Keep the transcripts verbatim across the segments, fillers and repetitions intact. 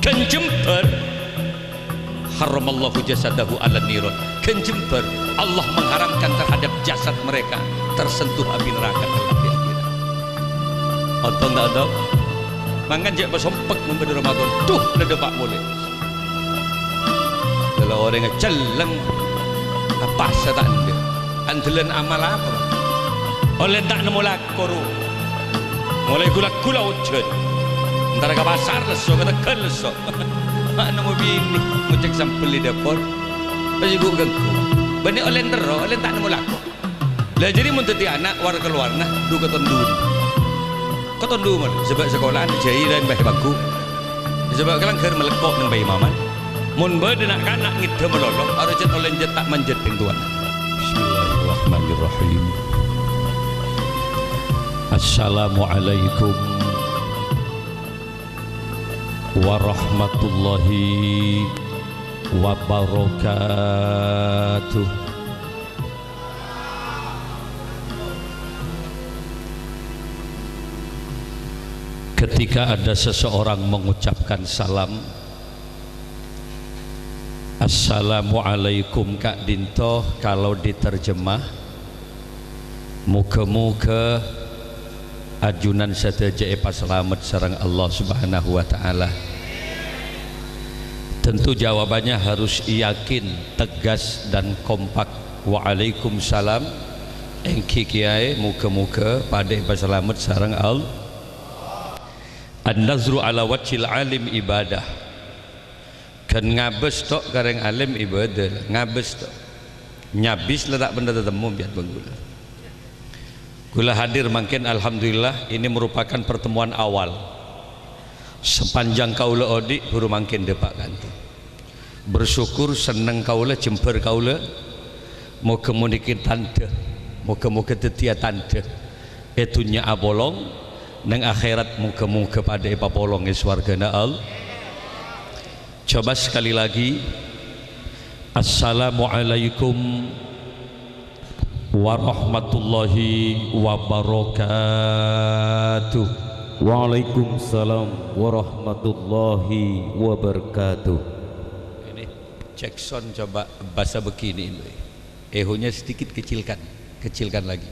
Ghân jembhâr, harramallahu jasadahu 'alan niron. Ghân jembhâr, Allah mengharamkan terhadap jasad mereka tersentuh api neraka kelak di akhirat. Ontong ta' ontong? Mangkana jhâ' pasompek mon bâdâ Ramadan. Dhu, la dâpa' molè. Ghellâ' orèngnga cellèng, apasa ta' endâ'. Andalan amal apa, Pak? Ollè ta' nemmo lako, ru. Molaè gu-lagghu la ojhân. Entar ka pasar lesso, ka Tegal lesso. Ma' nemmo binè, ngocèk sambel è dâpor. Pas igu ganggu. Bânnè ollè terro, ollè ta' nemmo lako. La jârèya mon dhâddhi ana', war-kalowarra, dhu katondhu. Katondhu mon, sabâ' sakola'an jâi laèn bâi bângghu. Sabâ' kalangghâr malèkko' neng paimaman. Mon bâdâ na'-kana' ngèdhâ malolo, arè jhât ollè jhât ta' manjhât dhing towana. Bismillahirrahmanirrahim. Assalamualaikum warahmatullahi wabarakatuh. Ketika ada seseorang mengucapkan salam, "Assalamualaikum," ka'dinto kalau diterjemah, moga-moga ajunan sadhâjâ èpasalamet sareng Allah Subhanahu wa Ta'ala. Tentu jawabannya harus yakin, tegas, dan kompak. "Waalaikumsalam." Èngghi kèyaè, moga-moga padâ èpasalamet sareng Allah. "An-nazru ala wajhil alim ibadah." Ghân ngabâs to' ka rèng alim ibadah, ngabâs to'. Nyabis la ta' pernah tatemmo bi'at bân ghulâ. Ghulâ hadir mangkèn, alhamdulillah, ini merupakan pertemuan awal. Sepanjang kaulâ odi', buru mangkèn dâpa' kanto. Bersyukur, senneng kaulâ, jembhâr kaulâ. Moga-moga nèka tandhâ, moga-moga dhâddhiyâ tandhâ. È dhunnya apolong, neng akhèrat moga-moga padâ èpapolong è sowarghâna Allah. Coba sekali lagi. Assalamualaikum warahmatullahi wabarakatuh. Waalaikumsalam warahmatullahi wabarakatuh. Ini Jackson coba bahasa begini ini. Ehonya sedikit kecilkan, kecilkan lagi.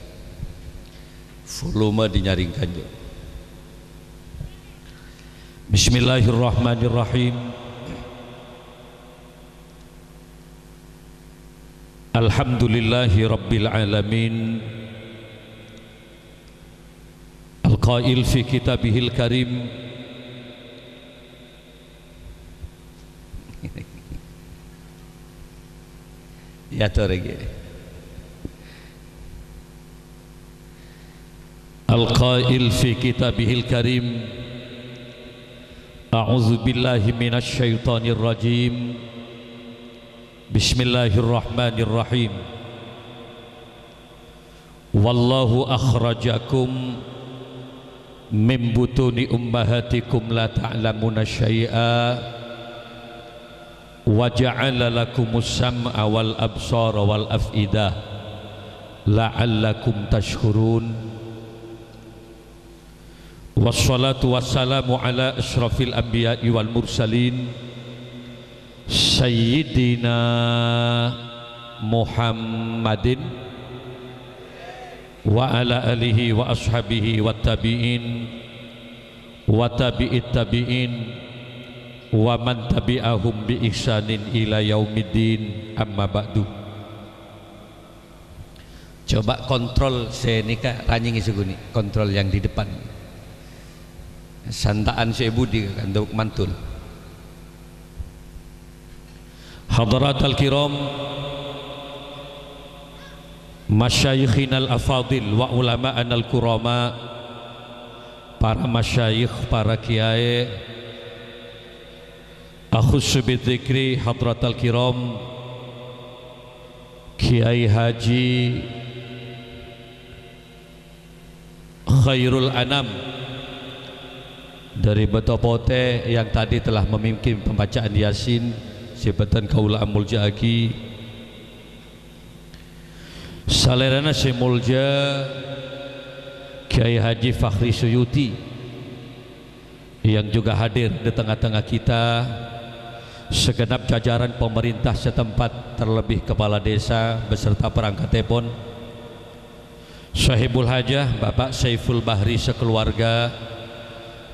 Volume dinyaringkan, Jo. Bismillahirrahmanirrahim. Alhamdulillahi Rabbil Alamin. Al-Qail fi Kitabihil Karim. Ya, to rèya. Al-Qail fi Kitabihil Karim. A'udzubillahi minasy syaithanir rajim. Bismillahirrahmanirrahim. Wallahu akhrajakum min butuni ummahatikum la ta'lamuna syai'a, wa ja'ala lakumus sam'a wal absara wal af'idah, la'allakum tashkurun. Wassalatu wassalamu ala asyrafil anbiya'i wal mursalin, Sayyidina Muhammadin wa ala alihi wa ashabihi wa tabi'in wa tabi'it tabi'in wa man tabi'ahum bi ihsanin ila yaumiddin, amma ba'du. Coba kontrol sè nèka, ranyèngè sakonè', kontrol yang di depan. Santa'an sè è budi kandhâ mantul. Hadratal kiram, masyayikhinal afadil wa ulama'anal kurama, para masyayikh, para kiyaè, akhussu bidzikri hadratal kiram, Kiai Haji Khairul Anam dari Bâto Potè yang tadi telah memimpin pembacaan Yasin, sè bhâdhân kaulâ amolja'aghi. Salèrana sè molja Kiai Haji Fakhri Suyuti, Yang juga hadir di tengah-tengah kita, segenap jajaran pemerintah setempat, terlebih kepala desa beserta perangkatnya pun, Sahibul Hajah, Bapak Saiful Bahri sekeluarga,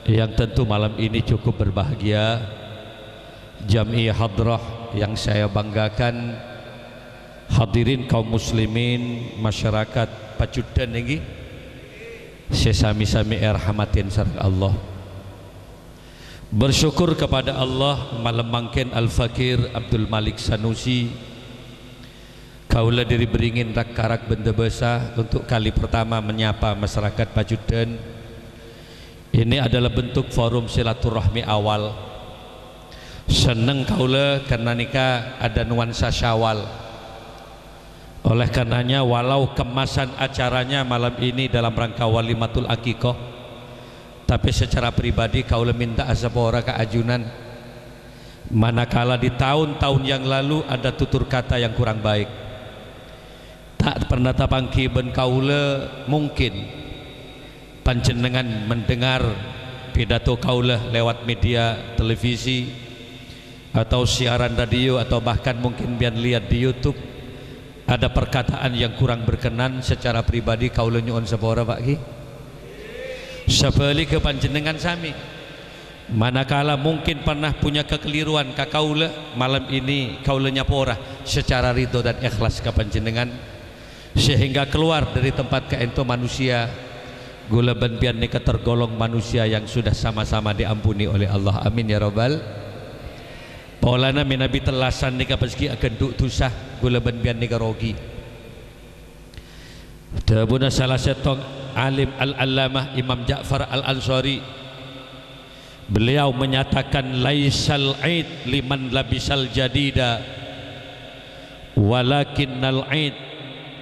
yang tentu malam ini cukup berbahagia, Jam'iyah Hadrah yang saya banggakan, hadirin kaum muslimin, masyarakat Pacudan niki, sè sami-sami èrahmatin sareng Allah. Bersyukur kepada Allah, malem mangkèn Al-Fakir Abdul Malik Sanusi, kaulâ diri bâringin rak-karak bân dâbâsa untuk kali pertama menyapa masyarakat Pacudan. Ini adalah bentuk forum silaturahmi awal. Senneng kaulâ karena nèka ada nuansa Syawal. Oleh karenanya, walau kemasan acaranya malam ini dalam rangka walimatul aqiqah, tapi secara pribadi kaulâ minta asapora ka ajunan. Manakala di tahun-tahun yang lalu ada tutur kata yang kurang baik, ta' pernah tapangghi bân kaulâ, mungkin panjhennengan mendengar pidato kaulâ lewat media televisi, atau siaran radio, atau bahkan mungkin bân lihat di YouTube, ada perkataan yang kurang berkenan, secara pribadi kaulâ nyo'on sapora, Pak Ki. Sabhâligghâ panjhennengan sami, manakala mungkin pernah punya kekeliruan ka kaulâ, malam ini kaulâ nyapora secara ridho dan ikhlas ka panjhennengan. Sehingga keluar dari tempat ka'ento manusia, ghulâ bân biyân nèka tergolong manusia yang sudah sama-sama diampuni oleh Allah. Amin ya rabbal. Polana mènabi tellasan nèka pas ghi' aghândhu' dhusa, ghulâ bân biyân nèka rogi. Dhâbuna salah sèttong alim Al-Allamah Imam Ja'far Al-Ansori, beliau menyatakan, "Laisal aid liman labisal jadida, walakinnal aid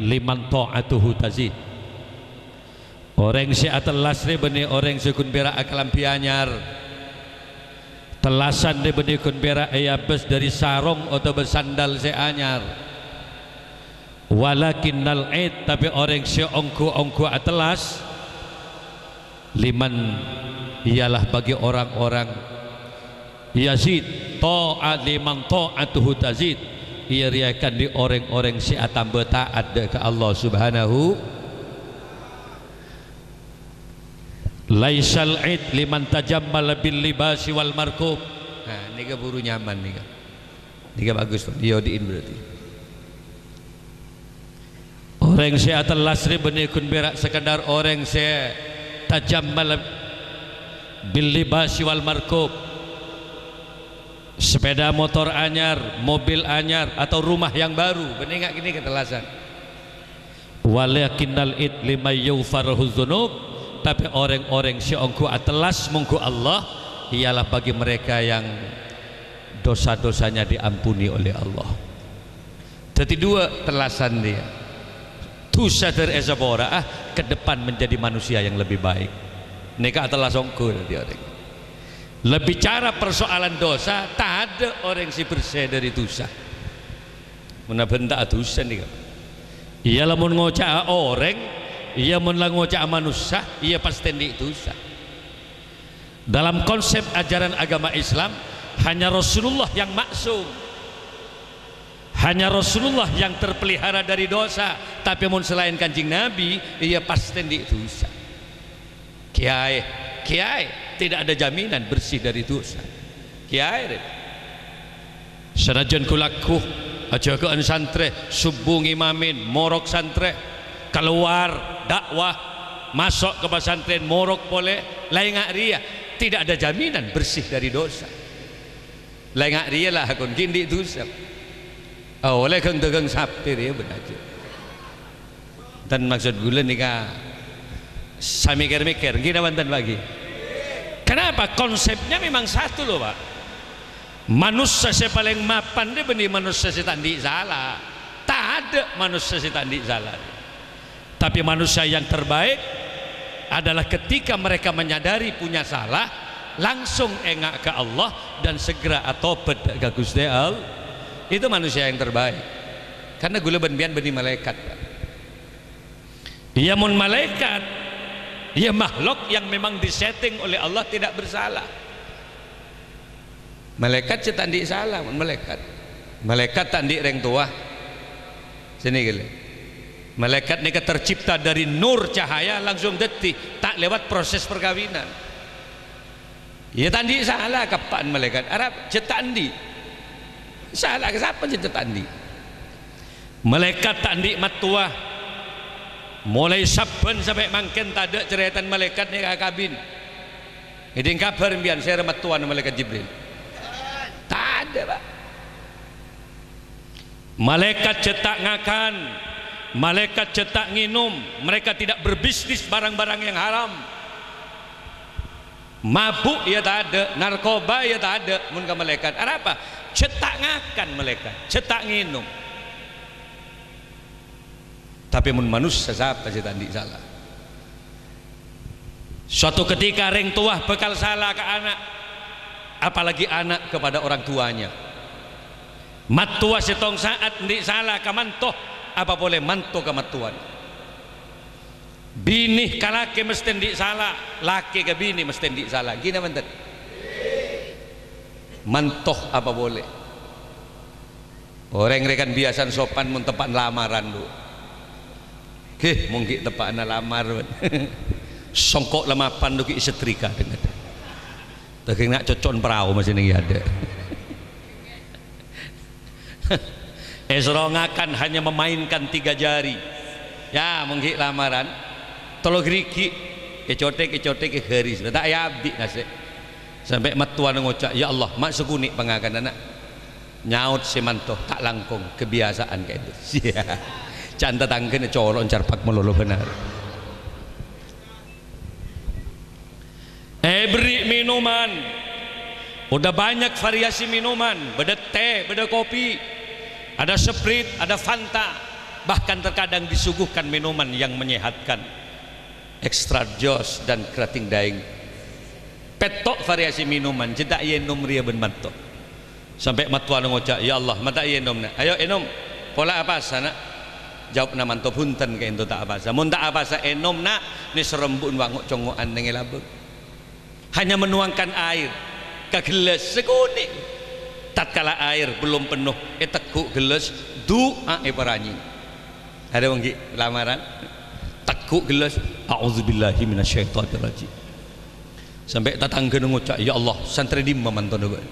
liman ta'atuhu tazid." Orèng sè atellas rè bânnè orèng sè ghun pèra' akalambhi anyar. Tellasan rè bânnè ghun pèra' èabâs dhâri sarong otabâ sandal sè anyar. Walakinnal aid, tapè orèng sè ongghu-ongghu atellas, liman, ialah bagi orang-orang, yazid, ta'a liman ta'atuhu tazid, iyâ rèya èkaanḍi' orèng-orèng sè atamba taat dâ' ka Allah Subhanahu. Laisal aid liman tajammala bil libasi wal markub. Nah, nèka buru nyaman nèka. Nèka bagus, Pak. Diodi'in berarti. Orèng sè atellas rè bânnè ghun pèra' sekedar orèng sè tajammala bil libasi wal markub. Sepeda motor anyar, mobil anyar, atau rumah yang baru, bânnè nga' kènè' ketellasan. Walakinnal aid liman yughfaru dzunub, tapè orèng-orèng sè ongghu atellas mongghu Allah, ialah bagi mereka yang dosa-dosanya diampuni oleh Allah. Dhâddhi duwâ' tellasan dia. Dhusa dhâr èsapora, ah, ke depan menjadi manusia yang lebih baik. Nèka atellas ongghu dhâddhi orèng. Lebih cara persoalan dosa, tadâ' orèng sè bersè dhâri dhusa. Mon abhânta dhusa nèka. Iyâ, lamon ngoca'a orèng, iyâ, mon la ngoca'a manossa, iyâ pastè anḍi' dhusa. Dalam konsep ajaran agama Islam, hanya Rasulullah yang maksum. Hanya Rasulullah yang terpelihara dari dosa. Tapè mon salaèn Kanjeng Nabi, iyâ pastè anḍi' dhusa. Kèyaè, kèyaè, tidak ada jaminan bersih dari dosa. Kèyaè, rè. Sanajjân ghu-lagghu, ajâgâ'ân santrè, subuh ngimamè, morok santrè, kalowar, dakwah, maso' ka pasantrèn, morok polè, la enga' rèya, tidak ada jaminan bersih dari dosa. La enga' rèya la akon ghi' anḍi' dhusa. Ah, ollè ghâng-dâghâng sapè rèya bân ajâ. Ten maksud ghulâ nèka samèkkèr-mèkkèr, ngghi napa enten, Pak, ngghi? Kenapa? Konsepnya memang satu, loh, Pak. Manossa sè palèng mapan rè bânnè manossa sè ta' anḍi' sala. Tadâ' manossa sè ta' anḍi' sala. Tapi manusia yang terbaik adalah ketika mereka menyadari punya salah, langsung enga' ka Allah dan segera atobât ka Ghustè Allah. Itu manusia yang terbaik. Karena ghulâ bân biyân bânnè malaèkat, Pak. Iyâ, mon malaèkat, Ya, makhluk yang memang disetting oleh Allah tidak bersalah. Malaèkat sè ta' andi' sala, mon malaèkat. Malaèkat ta' andi' rèng towa. Sènè ghellâ'. Malaèkat nèka tercipta dari nur cahaya langsung dhâddhi, ta' lewat proses perkawinan. Ya, ta' andi' sala kabbhiyâ'ân malaèkat. Arapa? Jhâ' ta' andi'. Sala ka sapa jhâ' ta' andi'? Malaèkat ta' andi' mattowa. Molaè sabbhân sampè' mangkèn tadâ' carètana malaèkat nèka akabin. Ngèdhing kabhâr sampèyan sèra mattowana Malaèkat Jibril? Tadâ', Pak. Malaèkat jhâ' ta' ngakan, malaèkat jhâ' ta' ngènom, mereka tidak berbisnis barang-barang yang haram. Mabuk ya tadâ', narkoba ya tadâ', mon ka malaèkat. Arapa? Jhâ' ta' ngakan malaèkat, jhâ' ta' ngènom. Tapè mon manossa, sapa sè ta' andi' sala? Suatu ketika rèng towa bhâkal sala ka ana', apalagi ana' kepada orang tuanya. Mattowa sèttong sa'at andi' sala ka manto, apa polè manto ka mattowana. Binè ka lakè mestè andi' sala, lakè ka binè mestè andi' sala. Ghi napa bhunten? Manto apa polè. Orèng rè kan biyasana sopan mon teppa'na lamaran, Du. Ghi, mon ghi' teppa'na lamar, songko' la mapan, Du, ghi' èsetrika, dengngèt. Dâging na' cocco'na parao masè neng è adâ'. Èsoro ngakan hanya memainkan tiga jari. Ya, mon ghi' lamaran, tello ghârighi', ècothèk, ècothèk, èghâris. Ta' èabi' nasè'. Sampè' mattowana ngoca', "Ya Allah, ma' sakonè' pangakananna." Nyaot sè manto, "Ta' langkong, kabiyasa'an ka'dinto." Can tatangghâna colo' carbak malolo bhender. Èberri' mènoman. Udah banyak variasi minuman, bâdâ tè, bâdâ kopi, ada Sprite, ada Fanta, bahkan terkadang disuguhkan minuman yang menyehatkan, extra joss dan kerating daing. Pètto' variasi minuman, jhâ' ta' ènom rèya bân manto. Sampè' mattowana ngoca', "Ya Allah, ma' ta' ènom, Na'. Ayo ènom, pola apasa, Na'." Jâwâbbhâ manto, "Bhunten, ka'dinto ta' apasa." "Mon ta' apasa ènom, Na', nèser embu'en wa' ngo'-congo'an neng è labâng." Hanya menuangkan air ka gellas sakonè'. Tatkala air belum penuh, ètegghu' gellas, du'a èparanyè. Arèya mon ghi' lamaran, tegghu' gellas, "A'udzubillahi minasyaitonirrajim." Sampè' tatangghâna ngoca', "Ya Allah, santrè dimma mantona bâ'na?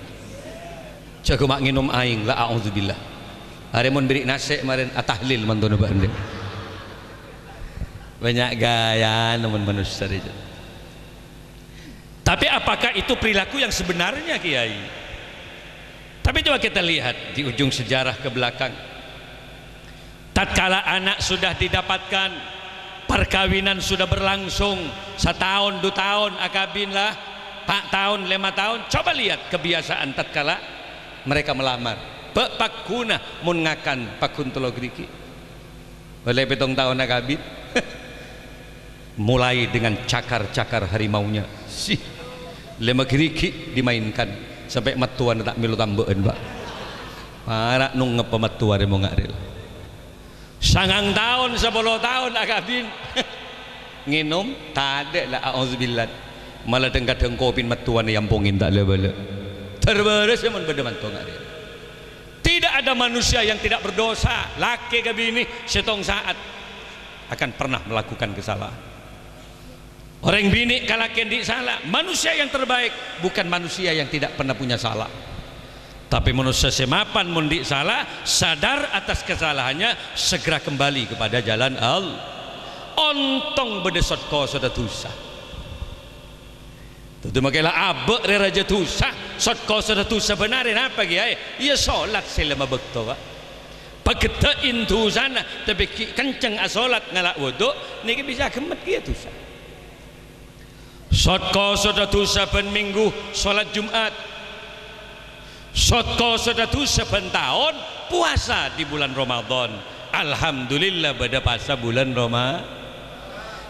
Jhâ' ghâ' ma' ngènom aèng, la a'udzubillah." Arèya mon bèrri' nasè' marèn atahlil mantona bâ'na. Bânnya' ghâjâna mon manossa rèya. Tapi apakah itu perilaku yang sebenarnya, Kiai? Tapi coba kita lihat di ujung sejarah ke belakang. Tatkala anak sudah didapatkan, perkawinan sudah berlangsung sataon, du taon, akabin la, pa' taon, lèma taon, coba lihat kebiasaan tatkala mereka melamar. Bâ' pagghuna mon ngakan pagghun tello ghârighi'. Ollè pèttong taon akabin. Mulai dengan cakar-cakar harimaunya. Sih. Lèma ghârighi' dimainkan. Sampè' mattowana ta' mèlo tambâ'ân, Pak. Para' nongngep mattowa rèmo nga' rèl. Sangang taon, sapolo taon akabin. Ngènom, tadâ' la, a'udzubillah. Mala dhâng-kadhâng kopina mattowana èampongè ta' la-bâlâ. Dâr bârâs mon bâdâ manto nga' rèl. Tidak ada manusia yang tidak berdosa, lakè ka binè sèttong sa'at akan pernah melakukan kesalahan. Orèng binè ka lakè andi' sala, manusia yang terbaik, bukan manusia yang tidak pernah punya salah. Tapè manossa sè mapan mon andi' sala, sadar atas kesalahannya, segera kembali kepada jalan Allah. Ontong bâdâ sot-kosodhâ dusa. Dhâddhi makè la abâ' rè rajâ dusa, sot-kosodhâ dusa bân arè napa, Kiai? Iyâ, solat sè lèma bâkto, Pak. Paghedhâ'in dusana, tapè ghi' kenceng asolat ngala' wudhu', nèka bisa ghemmet kèya dusa. Sot-kosodhâ dusa bân mènggu solat Jum'at. Sot-kosodhâ dusa bân taon puasa di bulan Ramadan. Alhamdulillah bâdâ pasa bulan Roma-,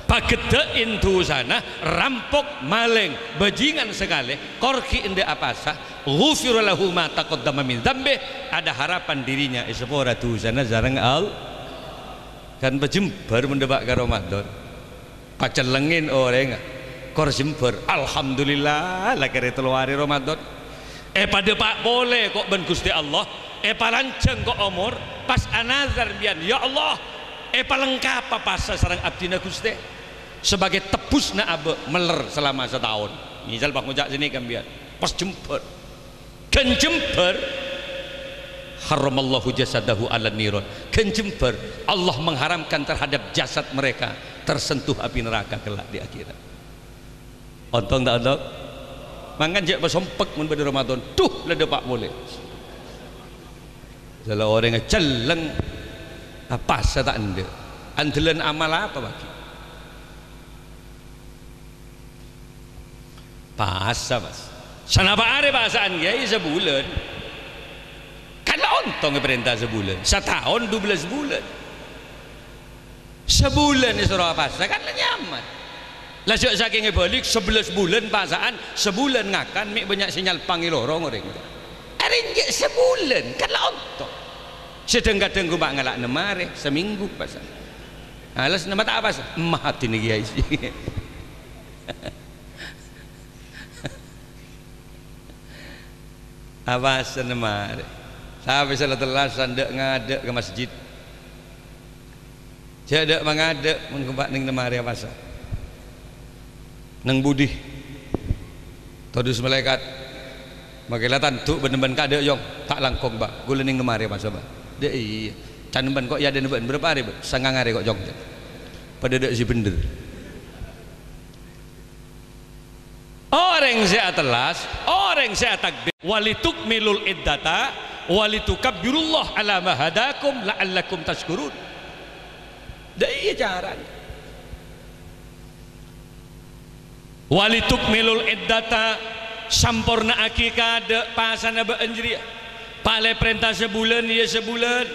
paghedhâ'in dusana, rampok, malèng, bajingan sakalè, kor ghi' endâ' apasa, ghufira lahu ma taqaddama min dzambih, ada harapan dirinya èsapora dusana sareng Al-, kan pajembhâr mon dâpa' ka Ramadan. Pacellengngè orèngnga, kor jembhâr. Alhamdulillah, la kèrè tello arè Ramadan. Èpadâpa' polè ko' bân Ghustè Allah, èpalanjhâng ko' omor, pas anazar bi'en, "Ya Allah, èpalengkapa pasa sareng abdhina Ghustè, sebagai tebbusna abâ' mèller selama sataon." Misal pas ngoca' sènè ka bi'en, pas jembhâr. Ghân jembhâr, "Harramallahu jasadahu 'alan niron." Ghân jembhâr, Allah mengharamkan terhadap jasad mereka tersentuh api neraka kelak di akhirat. Ontong ta' ontong? Mangkana jhâ' pasompek mon bâdâ Ramadan. Duh, la dâpa' polè. Sala orèng celleng, apa sè ta' endâ'? Andalan amal apa, Pak? Pasa, Mas. Sanapa arè pasa'an, Kèyaè? Sabulân. Kan la ontong èparènta sabulân. Sataon dubellâs bulân. Sabulân èsoro apasa, kan la nyaman. La jhâ' sakèng èbâlik, sabellâs bulân pasa'an, sabulân ngakan, mè' bânnya' sè nyalpang è lorong orèng. Arèya sabulân, kan la ontong. Sè dhâng-kadhâng ghu ma' ngala' ennem arè, samènggu pasa. Alas nama ta' apasa? Matèna Kèyaè. Apasa ennem arè. Tapè sala tellas sandâ' ngadâ' ka masjid. Jhâ' dâ' mangadâ', mon kompak neng ennem arè apasa. Neng budi? Todus malaèkat. Makè la tandu' bân-bân kadâ', Yong. Ta' langkong, Bâ. Ghulâ neng ennem arè apasa, Bâ. Dâ' iyâ. Can bân ko' è adâ'na bâ'na bârâmpa arè, Bâ? Sangang arè ko', Yong. Padâ dâ' sè bhendher. Orèng sè atellas, orèng sè atakbir, "Walitukmilul iddata, walitukabbirullaha 'ala ma hadakum, la'allakum tasykurun." Dâ' iyâ carana. "Walitukmilul iddata," samporna'aghi kadâ' pasana bâ'na jârèya. Palè parènta sabulân, iyâ sabulân.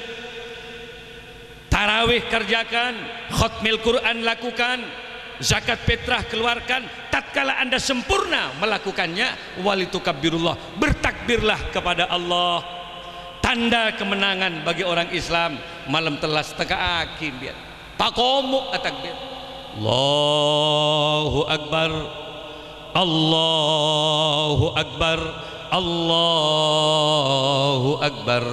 Tarawih kerjakan, khatmil Quran lakukan, zakat fitrah keluarkan, tatkala Anda sempurna melakukannya, "Walitukabbirullah," bertakbirlah kepada Allah. Tanda kemenangan bagi orang Islam, malem tellas tèka'aghi, bi'en. Pakomo' atakbir. Allahu Akbar. Allahu Akbar, Allahu Akbar.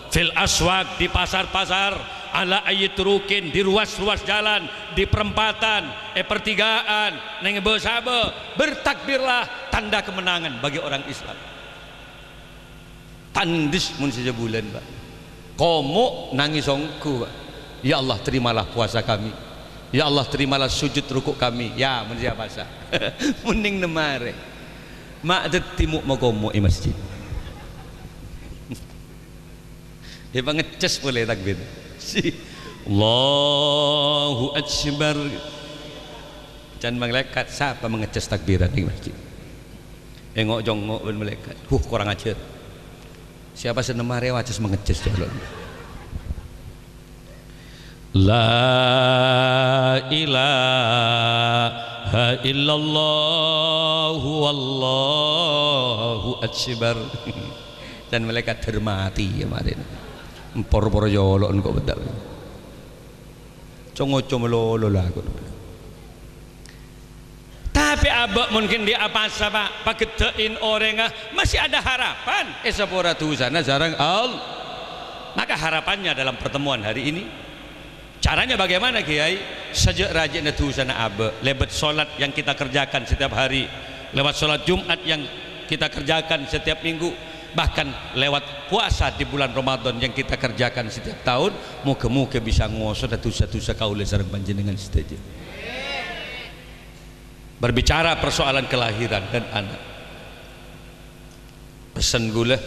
Fil aswaq, di pasar-pasar, ala ayyi turuqin, di ruas-ruas jalan, di perempatan, è pertigaan, neng bâ-sabâ, bertakbirlah, tanda kemenangan bagi orang Islam. Tandis mon sè sabulân, Pak. Komo' nangès ongghu, Pak. "Ya Allah, terimalah puasa kami. Ya Allah, terimalah sujud ruku' kami." Ya, mon sè apasa. Mon neng ennem arè. Ma' dhâddhi mo'-, makomo' è masjid. Yâ, pangecces polè takbir. Si. Allahu Akbar. Can malaèkat, sapa mangecces takbiran neng masjid? Èngo'-congo' bân malaèkat. Huh, korang ajhâr. Siapa sè nemma rèya wajâs mangecces, jâ' lo'. La ilaha illallah wallahu akbar. Can malaèkat dhâr matè yâ marèna. Empor-por jâ' lo' engko' bâdâ. Co-ngoco malolo la ko'. Tapè abâ' mon ghi' andi' apasa, Pak, paghedhâ'in orèngnga, masih ada harapan èsapora dhusana sareng Allah. Maka harapannya dalam pertemuan hari ini, caranya bagaimana, Kiai? Sajâ' rajâna dhusana abâ', lèbât sholat yang kita kerjakan setiap hari, lewat sholat Jumat yang kita kerjakan setiap minggu, bahkan lewat puasa di bulan Ramadan yang kita kerjakan setiap tahun, moga-moga bisa ngosoda dhusa-dhusa kaulâ sareng panjhennengngan sadhâjâ. Berbicara persoalan kelahiran dan anak, pessen kaulâ,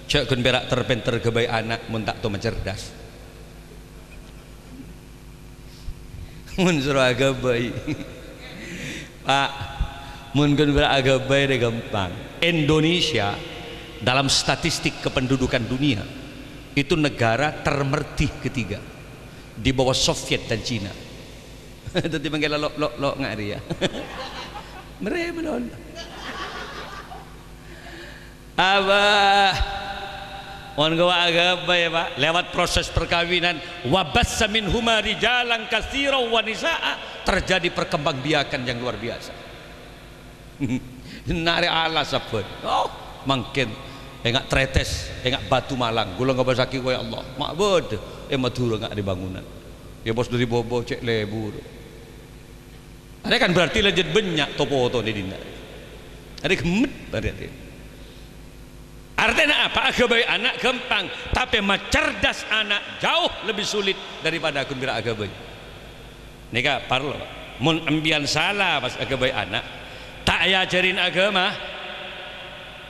jâ' ghun pèra' ter-pènter ghâbây ana' mon ta' toma cerdas. Mon soro aghâbây. Pak, mon ghun pèra' aghâbây rè ghâmpang. Indonesia dalam statistik kependudukan dunia itu negara termerdih ketiga di bawah Soviet dan Cina. Dhâddhi mangkèn lo'-, lo'-, lo' nga' rèya. Mèrè malolo. Abâ'. Mon ghâbây, Pak, lewat proses perkawinan, "Wa bassa minhuma rijalan katsiran wa nisa'a Terjadi perkembangbiakan yang luar biasa. Nare alas sabbhân. Oh, mangkèn enga' Tretes, enga' Batu Malang. Ghulâ ngabâssaghi, "Wa ya Allah, ma' bâdâ è Madhurâ enga' rè bangunan." Ya, pos dhâri bâbâ cè' lebur. Arèya kan berarti la jhât bânnya' to-potona è dinna'. Arèya ghemmet berarti. Artèna apa? Aghâbây ana' ghâmpang, tapè macerdas ana' jauh lebih sulit daripada ghun pèra' aghâbây. Nèka parlo. Mon empèyan sala pas aghâbây ana', ta' èajhârin aghâma.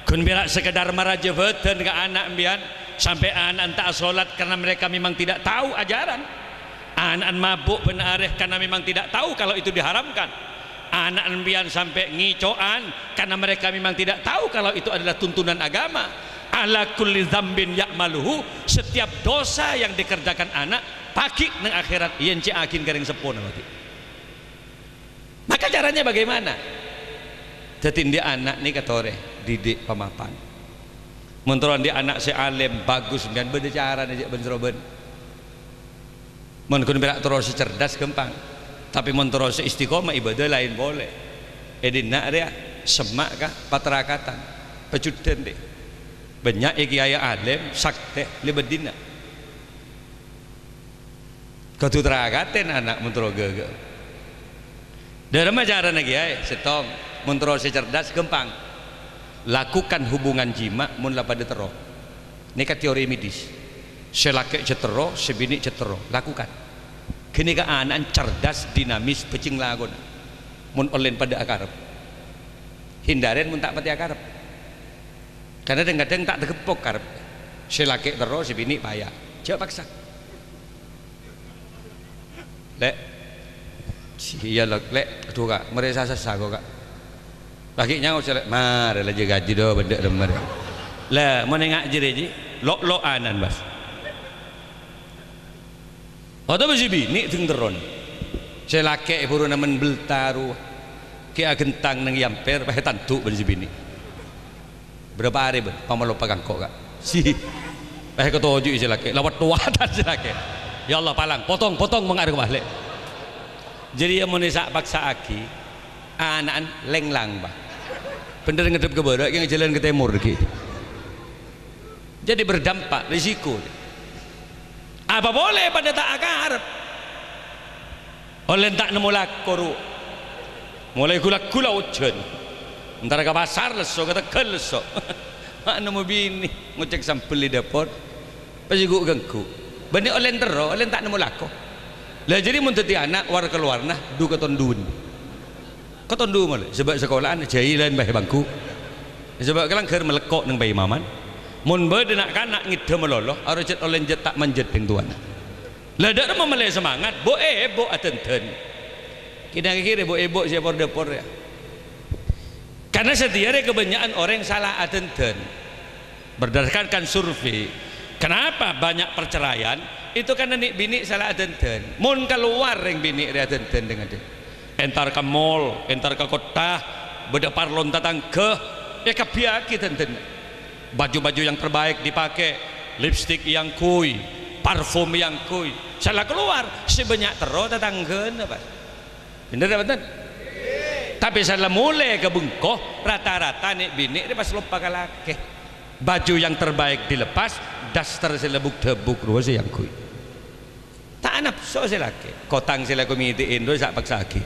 Ghun pèra' sekedar maraja bhâdhân ka ana' empèyan, sampè' ana'na ta' asolat karena mereka memang tidak tahu ajaran. Ana'na mabuk bân arè karena memang tidak tahu kalau itu diharamkan. Ana'na empèyan sampè' ngèco'an karena mereka memang tidak tahu kalau itu adalah tuntunan agama. Ala kulli dzambin ya'maluhu, setiap dosa yang dikerjakan ana', pagghi' neng akhèrat èyèncè'aghin ka rèng seppona pagghi'. Maka caranya bagaimana? Dhâddhi, andi' ana' nèka torè didik pamapan. Mon terro andi' ana' sè alim, bagus, sampèyan bâdâ carana jhâ' bân-sarobân. Mon ghun pèra' terro sè cerdas, ghâmpang. Tapè mon terro sè istiqomah, ibadah laèn polè. È dinna' rèya, semma' ka patarakatan. Pajudhân, dhi. Bânnya' è kèyaè alim, saktè, lèbât dinna'. Kodhu trakatè ana' mon terro ghâghâ. Dâremma carana kèyaè, sèttong, mon terro sè cerdas, ghâmpang. Lakukan hubungan jima' mon la padâ terro. Nèka teori medis. Sè lakè' jhât terro, sè binè' jhât terro. Lakukan. Ghânèka ana'na cerdas, dinamis, bhâjheng lakona. Mon ollèna padâ akarep. Hindaren mon ta' patè akarep. Karena dhâng-kadhâng ta' tageppok karep. Sè lakè' terro, sè binè' paya. Jhâ' paksa. Lè'. Iyâ, Lè'. Lè', adhu, Ka', marè sa-sassa, ko, Ka'. Laghi' nyaos, Lè'. Marè la jâ-kajhi dâ' bâdâ remmar. La, mon enga' jârèya, Ji, lo'-lo'anan, Bas. Otabâ sè binè' dhâng terron. Sè lakè' buru namen belta rowa. Ghi' aghentang neng è amper, pas ètandhu' bân sè binè'. Bârâmpa arè, bân? Pamalopa ka engko', Ka'. Si. Pas èkatoju'i sè lakè', la wât-towâdhân sè lakè'. "Ya Allah, palang, potong, potong, mangkana, Lè'." Jârèya mon èsa'-paksa'aghi, ana'na lènglang, Pak. Bhendher ngaddhep ka bârâ', kèng ajhâlân ka tèmor, ghi. Jadi berdampak, risiko. Apa polè padâ ta' akarep. Ollèna ta' nemmo lako, ru. Molaè gu-lagghu la ojhân. Entar ka pasar lesso, ka tegghâl lesso. Ma' nemmo binè', ngocèk sambel è dâpor. Pas ghu-ghângghu. Bânnè ollèna terro, ollèna ta' nemmo lako. La jârèya mon dhâddhi ana', war-kalowarra, dhu katondhuwân. Katondhu malè, sabâ' sakola'an jâhilan bâi bângghu. Sabâ' kalangghâr malèkko' neng paimaman. Mon bâdâ na'-kana' ngèddhâ malolo, arè jhât ollèna jhât ta' manjhât dhâng towana. La dâ' remma malè semangat, bu'-èbu' adhândhân. Kèng-kèra bu'-èbu' sè por-dâpor, ya. Karena satèya rè kabânnya'an orèng sala adhândhân. Berdasarkan survei, kenapa banyak perceraian? Itu karena nè'-binè' sala adhândhân. Mon kalowar rèng binè' rè adhândhân dhâng-kadhâng. Entar ka mall, entar ka kottha, bâdâ parlona tatangghâ, èkabbhiyâghi dhândhânna. Baju-baju yang terbaik dipakai, lipstik èangghuy, parfum èangghuy. Sala kalowar, sè bânnya' terro tatangghâna, Pak. Bhendher ta' bhunten? Tapè sala molè ka bengko, rata-rata nè'-binè' rè pas loppa ka lakè. Baju yang terbaik dilepas, daster sè lèbuk-dâbuk rowa sè èangghuy. Ta' napso sè lakè. Kotang sè la komètè'è rowa sa' paksa'aghi.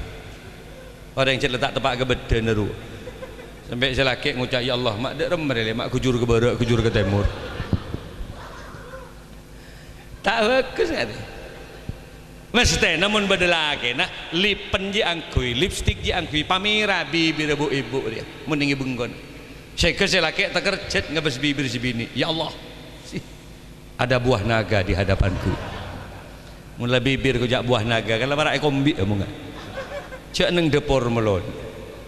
Orèng jhât la ta' teppa' ka bâdânna rowa. Sampè' sè lakè ngoca', "Ya Allah, ma' dâ' remma rè, Lè', ma' ghujur ka bârâ', ghujur ka tèmor." Ta' bhâghus, katè. Mestèna mon bâdâ lakèna, lipen jiyâ angghuy, lipstik jiyâ angghuy, pamèra bibirra bu'-èbu' rèya, mon nèng è bengkona. Sèngghâ sè lakè' takerjhât ngabâs bibir sè binè', "Ya Allah, ada buah naga di hadapanku." Mon la bibir koca' buah naga, kan la para' èkombi' omongnga. Jhâ' neng dâpor malolo.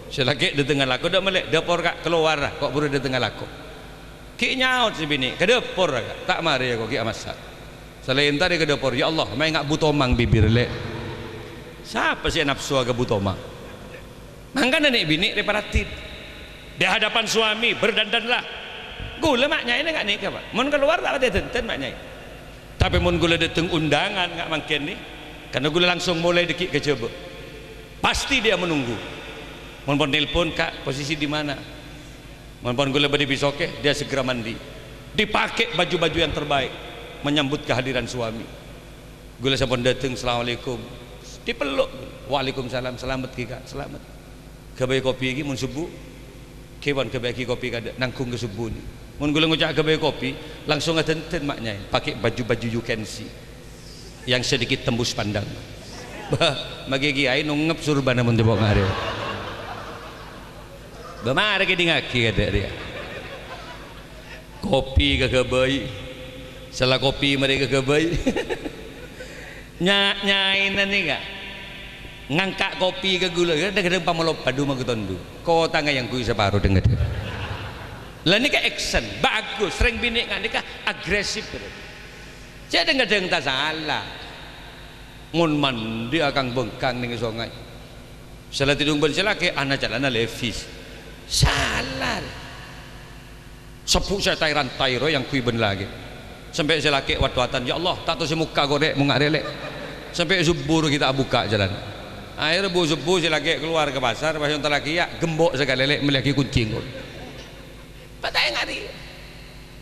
Sè lakè' dâtengnga lako, "Dâ' mellè, dâpor, Ka', kalowar, ko' buru dâtengnga lako." Ghi' nyaot sè binè', "Ka dâpor, Ka', ta' marè ko' ghi' amassa'." Salèntar ka dâpor, "Ya Allah, ma' enga' bu tomang bibir, Lè'." Sapa sè napsowa ka bu tomang? Mangkana nè'-binè' rè paradhin. Di hadapan suami, berdandanlah. Ghulâ ma' nyaèna nga' nèka, Pak. Mon kalowar ta' patè dândân ma' nyaè. Tapè mon ghulâ dâteng undangan nga' mangkèn nè, karna ghulâ langsung molaè dâgghi' ka jhâbâ. Pasti dia menunggu. Mon pon nelpon, "Kak, posisi di mana?" Mon pon ghulâ bâdâ è Bisokè, dia segera mandi. Dipakai baju-baju yang terbaik menyambut kehadiran suami. Ghulâ sampon dâteng, "Assalamualaikum." Dipeluk. "Waalaikumsalam, salamet ghi, Kak, salamet." Ghâbây kopi ghi mon subuh. Kèwan ghâbâyaghi kopi kaḍâ', nangghung ka subuh nè. Mon ghulâ ngoca' ghâbây kopi, langsung adhândhân ma' nyai, pakai baju-baju you can see yang sedikit tembus pandang. Bâh, maghi kiai nongngep surbana mon tèpo' ngarè. Bâh, marè kèḍingngaghi kaḍâ' rèya. Kopi kaghâbây. Sella kopi marè kaghâbây. Nya-, nyaèna nèka ngangka' kopi ka ghulâ, kadhâng-kadhâng pamoloppa ḍu magotonḍu. Kotanga yang kui saparo dhâng-kadhâng. Lah nèka action, bagus, rèng binè' nga' nèka agresif terus. Jhâ' dhâng-kadhâng ta' sala. Mon manḍi akang-bengkang neng songay. Sella tèḍung bân sè lakè', ana calana Levi's. Sala. Sebbhu' sè taèran taèro yang kui bân lakè'. Sampè' sè lakè' wat-watan, "Ya Allah, ta' tao sè mokka' ko' rè', monga' rè', Lè'." Sampè' subuh ghi' ta' abukka' calana. Akhèr bu-subuh sè lakè' kalowar ka pasar, pas èntar lakè', "Ya', gembo' sakalè, Lè', mellèyaghi koncèng ko'." Patè ngari.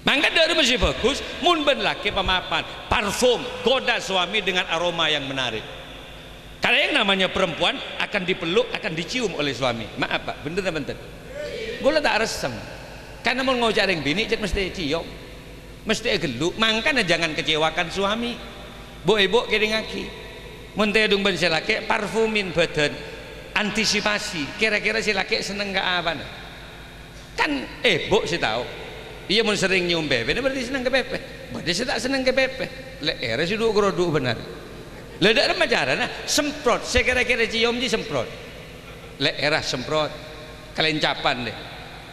Mangkana ḍâri masih bagus, mon bân lakè' pamapan, parfum, goda suami dengan aroma yang menarik. Karena yang namanya perempuan akan dipeluk, akan dicium oleh suami. Maaf, Pak, bhender napa enten? Ghulâ ta' aressem. Karena mon ngoca' rèng binè', cè' mesthè èciom. Mesthè èghelluk. Mangkana jangan kecewakan suami. Bu'-èbu' kèḍingngaghi. Mon tèḍung bân sè lakè', parfumin bhâdhân. Antisipasi. Kira-kira sè lakè' senneng ka apana? Kan èbu' sè tao. Iyâ, mon serrèng nyèom pèpèna berarti senneng ka pèpè. Bâḍâ sè ta' senneng ka pèpè. Lè'èrra sè ḍu-karoḍu bhender. Lah, ḍâ' remma carana, semprot. Sè kèra-kèra èciom jiyâ semprot. Lè'èrra semprot. Kalèncapan, Lè'.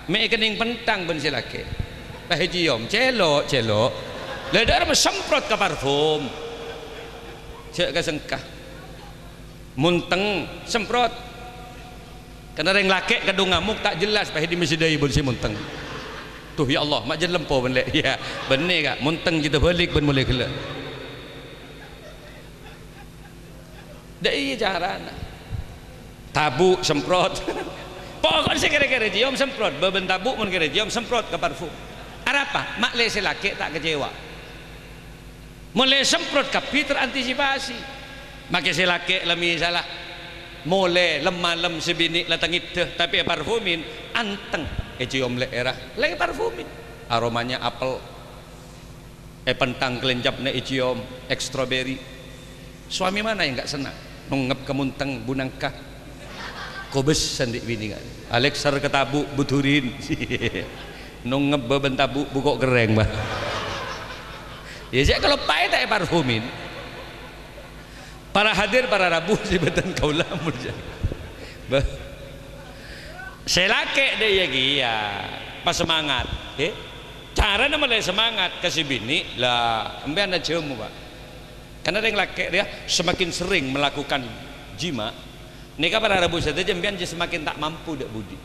Mè' èkennèng penthang bân sè lakè'. Pas èciom, cèlo', cèlo'. Lah, ḍâ' remma semprot ka parfum. Jhâ' ka sengka. Monteng, semprot. Karena rèng lakè' kaḍhâng ngamok ta' jelas, pas è ḍimma sè ḍâi' bân sè monteng. "Duh, ya Allah, ma' jhâ' lempo bân Lè'." Iyâ, bânnè, Ka', monteng jhâ' tabâlik bân molè ghellâ'. Ḍâ' iyâ carana. Tabu', semprot. Pokokna sè kèra-kèra èciom, semprot. Bâbân tabu' mon kèra èciom, semprot ka parfum. Arapa? Ma' lè sè lakè' ta' kecewa. Mon lè semprot kabbhi terantisipasi. Makè sè lakè' la misalla molè lem-malem sè binè' la tangèḍḍhâ, tapè èparfumin, anteng. Èciom lè'èrra, la èparfumin. Aromanya apel. Èpenthang kalèncapna èciom, èk stroberi. Suami mana yang nggak senang? Nongngep ka monteng, bu nangka. Kobâs anḍi' binè, Ka'. Alèksèr ka tabu', bu durin. Nongngep bâbân tabu', bu ko' kerrèng, Bâ. Iyâ, jhâ' kaloppaè ta' èparfumin. Para hadir, para rabu, sè bhâdhân kaulâ molja. Bâ. Sè lakè' ḍâ' iyâ kèya, pasemangat, ghi. Carana mellè semangat ka sè binè', la, empèyan ajhâmo, Pak. Karena rèng lakè' rèya semakin sering melakukan jima, nèka para rabu sadhâjâ, empèyan jhâ' semakin ta' mampu ḍâ' buḍi.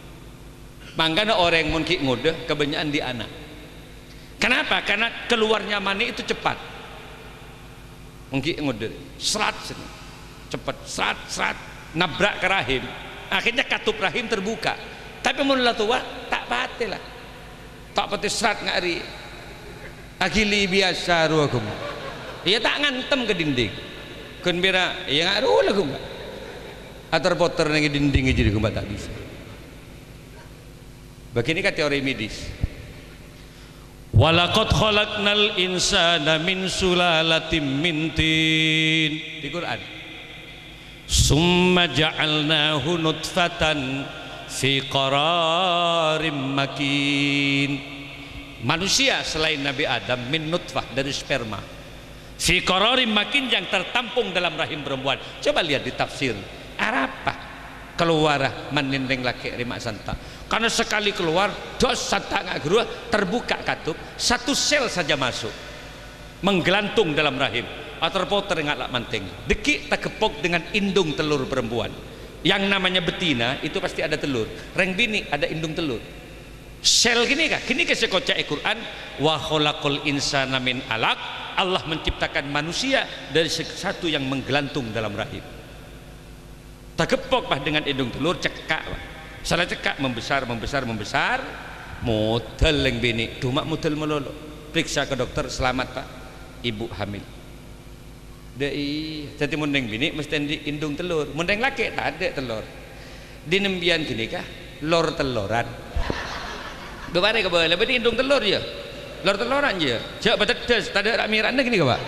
Mangkana orèng mon ghi' ngoḍâ, kabânnya'an anḍi' ana'. Kenapa? Karena keluarnya mani itu cepat. Mon ghi' ngoḍâ, srat, cepet, srat, srat, nabrak ka rahim. Akhirnya katup rahim terbuka. Tapè mon la towa, ta' patè la. Ta' patè srat nga' rè'. Aghili biyasa rowa ghun. Iyâ ta' ngantem ka ḍinḍing. Ghun pèra', iyâ nga' rowa la ghun. Ater-poter neng ḍinḍing jârèya ghun ta' bisa. Bâgiyân nèka teori medis. "Wa laqad khalaqnal insana min sulalatin min tin." Di Quran. "Tsumma ja'alnahu nutfatan fi qararim makin." Manusia selain Nabi Adam min nutfah, dari sperma. Fi qararim makin, yang tertampung dalam rahim perempuan. Coba lihat di tafsir. Arapa kalowara manèn rèng lakè' rèma santa'? Karena sekali keluar, dos santa' nga' ghâruwa, terbuka katup, satu sel saja masuk. Menggelantung dalam rahim. Ater-poter nga' la' mantèng. Ḍâgghi' tageppok dengan indung telur perempuan. Yang namanya betina itu pasti ada telur. Rèng binè' ada indung telur. Sel ghânèka, ghânèka sè èkoca' è Quran, "Wa khalaqal insana min alaq." Allah menciptakan manusia dari se-, satu yang menggelantung dalam rahim. Tageppok, pas, dengan indung tellor, cekka', Pak. Sala cekka', membesar, membesar, membesar. Modal lèng binè', duma' modal malolo. Periksa ke dokter, selamat, Pak. Ibu hamil. Dâ' iyâ, dhâddhi mon lèng binè' mestè andi' indung tellor. Mon lèng lakè' tadâ' tellor. Dhin embiyan ghânèka, lor-telloran. Dhu parè kabâlâ, bânnè indung tellor, yâ? Lor-telloran, yâ? Jhâ' pateddhâs, tadâ' ra'-mèra'na ghânèka, Pak.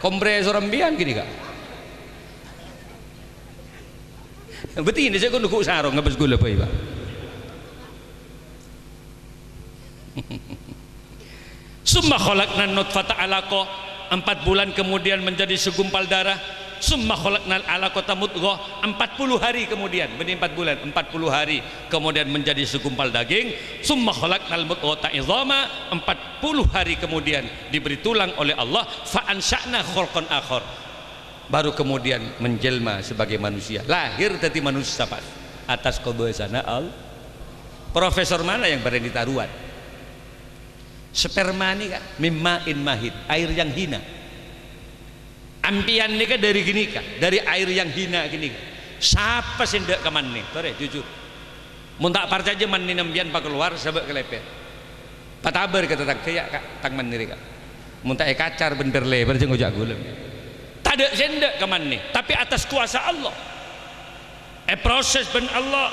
Kompresor embiyan ghânèka. Bâdâ sè kono ghu' sarong ngabâs ghulâ bhâi, Pak. Summa khalaqnan nutfata alaqah, empat bulan kemudian menjadi segumpal darah. Summa khalaqnal alaqata mudghah, empat puluh hari kemudian, bânnè empat bulan, empat puluh hari kemudian menjadi segumpal daging. Summa khalaqnal mudghata idhama, empat puluh hari kemudian diberi tulang oleh Allah. Fa ansya'na khalqan akhar. Baru kemudian menjelma sebagai manusia, lahir dhâddhi manossa, Pak, atas kobâsana Allah. Profesor mana yang berani taruhan? Sperma nèka, mim ma'in mahin, air yang hina. Empèyan nèka dâri ghânèka, dâri air yang hina ghânèka. Sapa sè endâ' ka mannè? Torè, jujur. Mon ta' parcajâ mannèna empèyan pakalowar, sabâ' ka lèpèr. Patabâr ka tatangghâ, yâ, Ka', tang mannè rèya, Ka'. Mon ta' èkacar bân pèr-lèpèr, jhâ' ngoca' ghulâ. Tadâ' sè endâ' ka mannè, tapè atas kowasa Allah. Èproses bân Allah.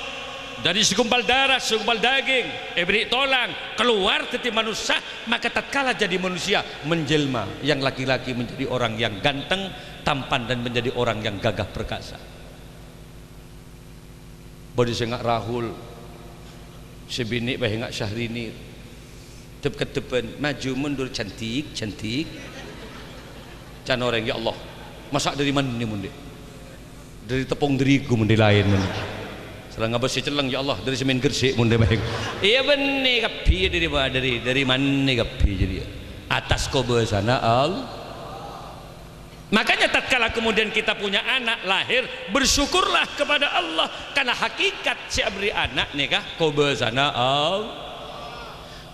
Dâri segumpal darah, segumpal daging, èberri' tolang, kalowar dhâddhi manossa, maka tatkala jadi manusia, menjelma, yang laki-laki menjadi orang yang ganteng, tampan, dan menjadi orang yang gagah perkasa. Bâdâ sè nga' Rahul, sè binè' bhâi nga' Syahrini. Dep-keddhebbhân, maju mundur, cantik, cantik. Can orèng, "Ya Allah, masa' dâri mannè mon dhi'? Dâri teppong dâri ghu mon dhi' laèn mon dhi'." Sala ngabâs sè celleng, "Ya Allah, dâri sèmèn ghersi' mon dhi' bhâi." Iyâ bânnè kabbhi, dâri, dâri, dâri mannè kabbhi jârèya? Atas kobâsana Allah. Makanya tatkala kemudian kita punya anak lahir, bersyukurlah kepada Allah, karena hakikat sè aberri' ana' nèka kobâsana Allah.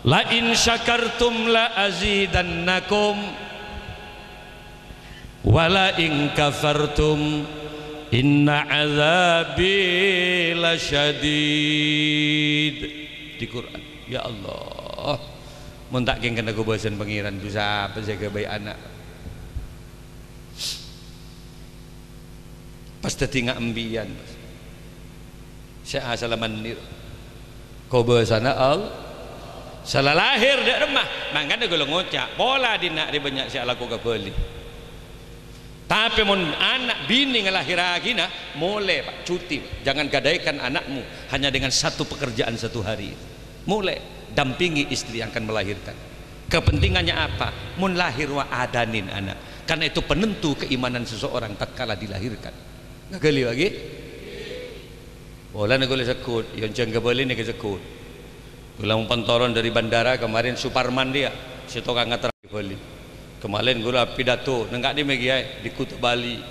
"La in syakartum la azidannakum, wa la in kafartum inna adzabi lasyadid." Di Quran, ya Allah, mon ta' kèng karna kobâsana Pangèran, dhu sapa sè èghâbây ana'? Pas dhâddhi nga' embiyan, pas. Sè asalla mannè. Kobâsana Allah. Sala lahir dâ' remma. Mangkana ghulâ ngoca', pola dinna' rè bânnya' sè alako ka Bali. Tapè mon ana' binè ngalahèrraghina, molè, Pak, cuti, Pak. Jangan gadaikan anakmu hanya dengan satu pekerjaan satu hari. Molè, dampingi istri yang akan melahirkan. Kepentingannya apa? Mon lahir, wa, adanè ana'. Karena itu penentu keimanan seseorang tatkala dilahirkan. Ngaghâli, Pak, ghi? Polana ghulâ segghut, yâ onjhâng ka Bali nèka segghut. Ghulâ mon toron dâri bandara kemarin, Suparman dia, sè tokang ngaterraghi Bali. Kemarin ghulâ pidato, neng ka'dimma, Kèyaè? Di Kuta Bali.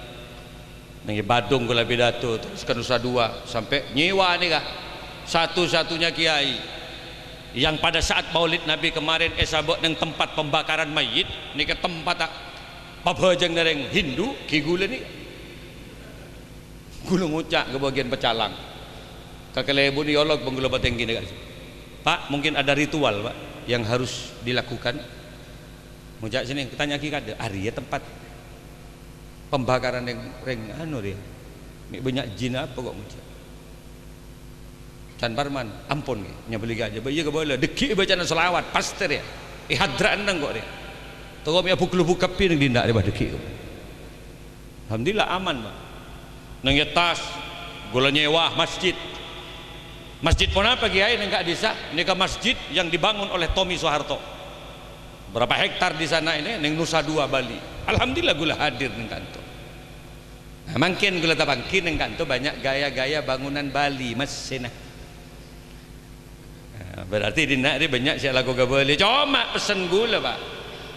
Neng è Badung ghulâ pidato, terros ka Nusa Dua, sampè' nyèwa nèka satu-satunya kiai yang pada saat Maulid Nabi kemarin èsabâ' neng tempat pembakaran mayit, nèka tempatta pabhâjâng orèng Hindu, ghi ghulâ nèka. Ghulâ ngoca' ka bâgiyân pecalang. Kakalèbun èolok bân ghulâ patèngghi nèka. "Pak, mungkin ada ritual, Pak, yang harus dilakukan." Ngoca' sènè, tanya'aghi kadhâ', "Arèya tempat pembakaran rèng, rèng anu rèya? Mè' bânnya' jin apa kok?" ngoca'. Can Parman, "Ampon, ghi, nyabâlighi ajâ." Bâ-, iyâ kabâlâ, dâgghi' bâcana shalawat, pastè rèya. È hadra'na engko' rèya. Toko mè' abuk-lubuk kabbhi neng dinna' rèya, bâ, dâgghi'. Alhamdulillah, aman, Pak. Neng è attas, ghulâ nyèwa masjid. Masjid ponapa, Kèyaè, neng ka'dissa'? Nèka masjid yang dibangun oleh Tommy Soeharto. Berapa hektar di sana ini, neng Nusa Dua, Bali. Alhamdulillah, ghulâ hadir neng kanto. Nah, mangkèn ghulâ tapangghi neng kanto banyak gaya-gaya bangunan Bali, massèna. Nah, berarti dinna' rè bânnya' sè alako ka Bali. Coma pessen ghulâ, Pak.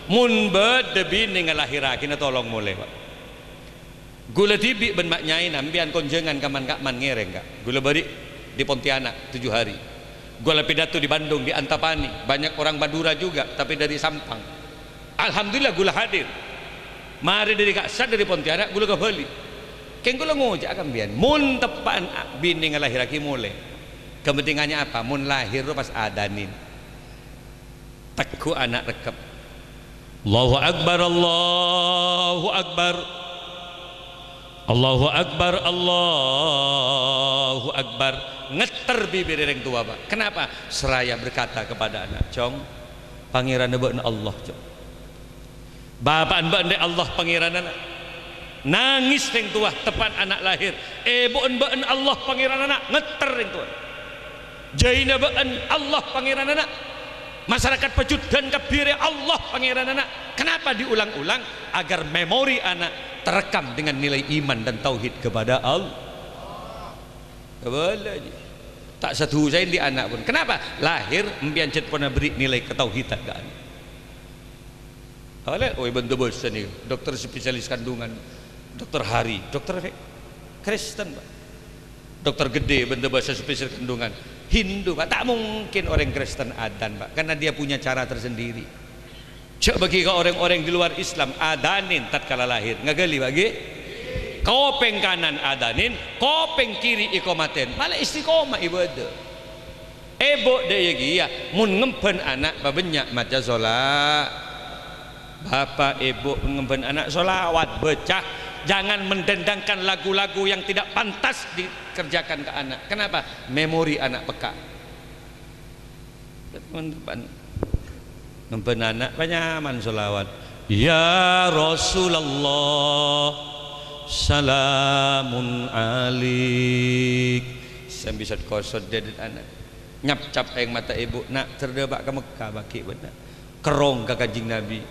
Mon bâdâ binè ngalahèrraghina, tolong molè, Pak. Ghulâ dhibi' bân ma' nyaèna empèyan konjhângan ka man-ka'man ngèrèng, Ka'. Ghulâ bâri' di Pontianak tujuh hari. Ghulâ pidato di Bandung, di Antapani. Banyak orang Madura juga, tapi dari Sampang. Alhamdulillah, ghulâ hadir. Marè dâri ka'issa', dâri Pontianak, ghulâ ka Bali. Kèng kaulâ ngoca'a ka sampèyan, mon teppa'an a-, binè ngalahèrraghi molè, kapentingannya apa? Mon lahèr pas adhânin. Tegghu' ana' rekkep. "Allahu Akbar, Allahu Akbar. Allahu Akbar, Allahu Akbar." Ngètter bibirrè rèng towa, Pak. Kenapa? Seraya berkata kepada anak, "Cong, Pangèranna bâ'na Allah, Cong." Bapa'na bâ'na rèya Allah Pangèranna, na'. Nangès rèng towa teppa'an ana' lahèr. Ebhu'na bâ'na Allah Pangèranna, na'. Ngètter rèng towa. Jâina bâ'na Allah Pangèranna, na'. Masyarakat Pajuddhân kabbhi rèya Allah Pangèranna, na'. Kenapa diulang-ulang? Agar memori anak terekam dengan nilai iman dan tauhid kepada Allah. Kabâlâ, ji. Ta' sadhusa'è andi' ana' pon. Kenapa? Lahèr, sampèyan cè' pon aberri' nilai katauhidan ka ana'. Awalnya, oh, bân bâsa nèka, dokter spesialis kandungan, dokter Hari, dokter Fe-, Kristen, Pak. Dokter Gede, bân bâsa spesialis kandungan, Hindu, Pak. Tak mungkin orang Kristen adhan, Pak, karena dia punya cara tersendiri. Jhâ' bâgi ka orèng-orèng di luar Islam, adhanin tatkala lahèr. Ngaghâli, Pak, ghi? Kopèng kanan adhanin, kopèng kiri èkomatèn. Malah istiqomah ibadah. Ebhu' dâ' iyâ kèya, mon ngembhân ana' pabânnya' maca shola-, Bapa', Ebhu', ngembhân ana' sholawat, baca. Jangan mendendangkan lagu-lagu yang tidak pantas dikerjakan ke anak. Kenapa? Memori anak peka. Mon teppa'an ngembhân ana', panyaman sholawat. "Ya Rasulullah, salamun alaik." Sambi sot-kosot dâdâ ana'. Nyapcap aèng mata ebhu', "Na', ter dâpa' ka Mekkah, bâgi bâ'na." Kerrong ka Kanjeng Nabi.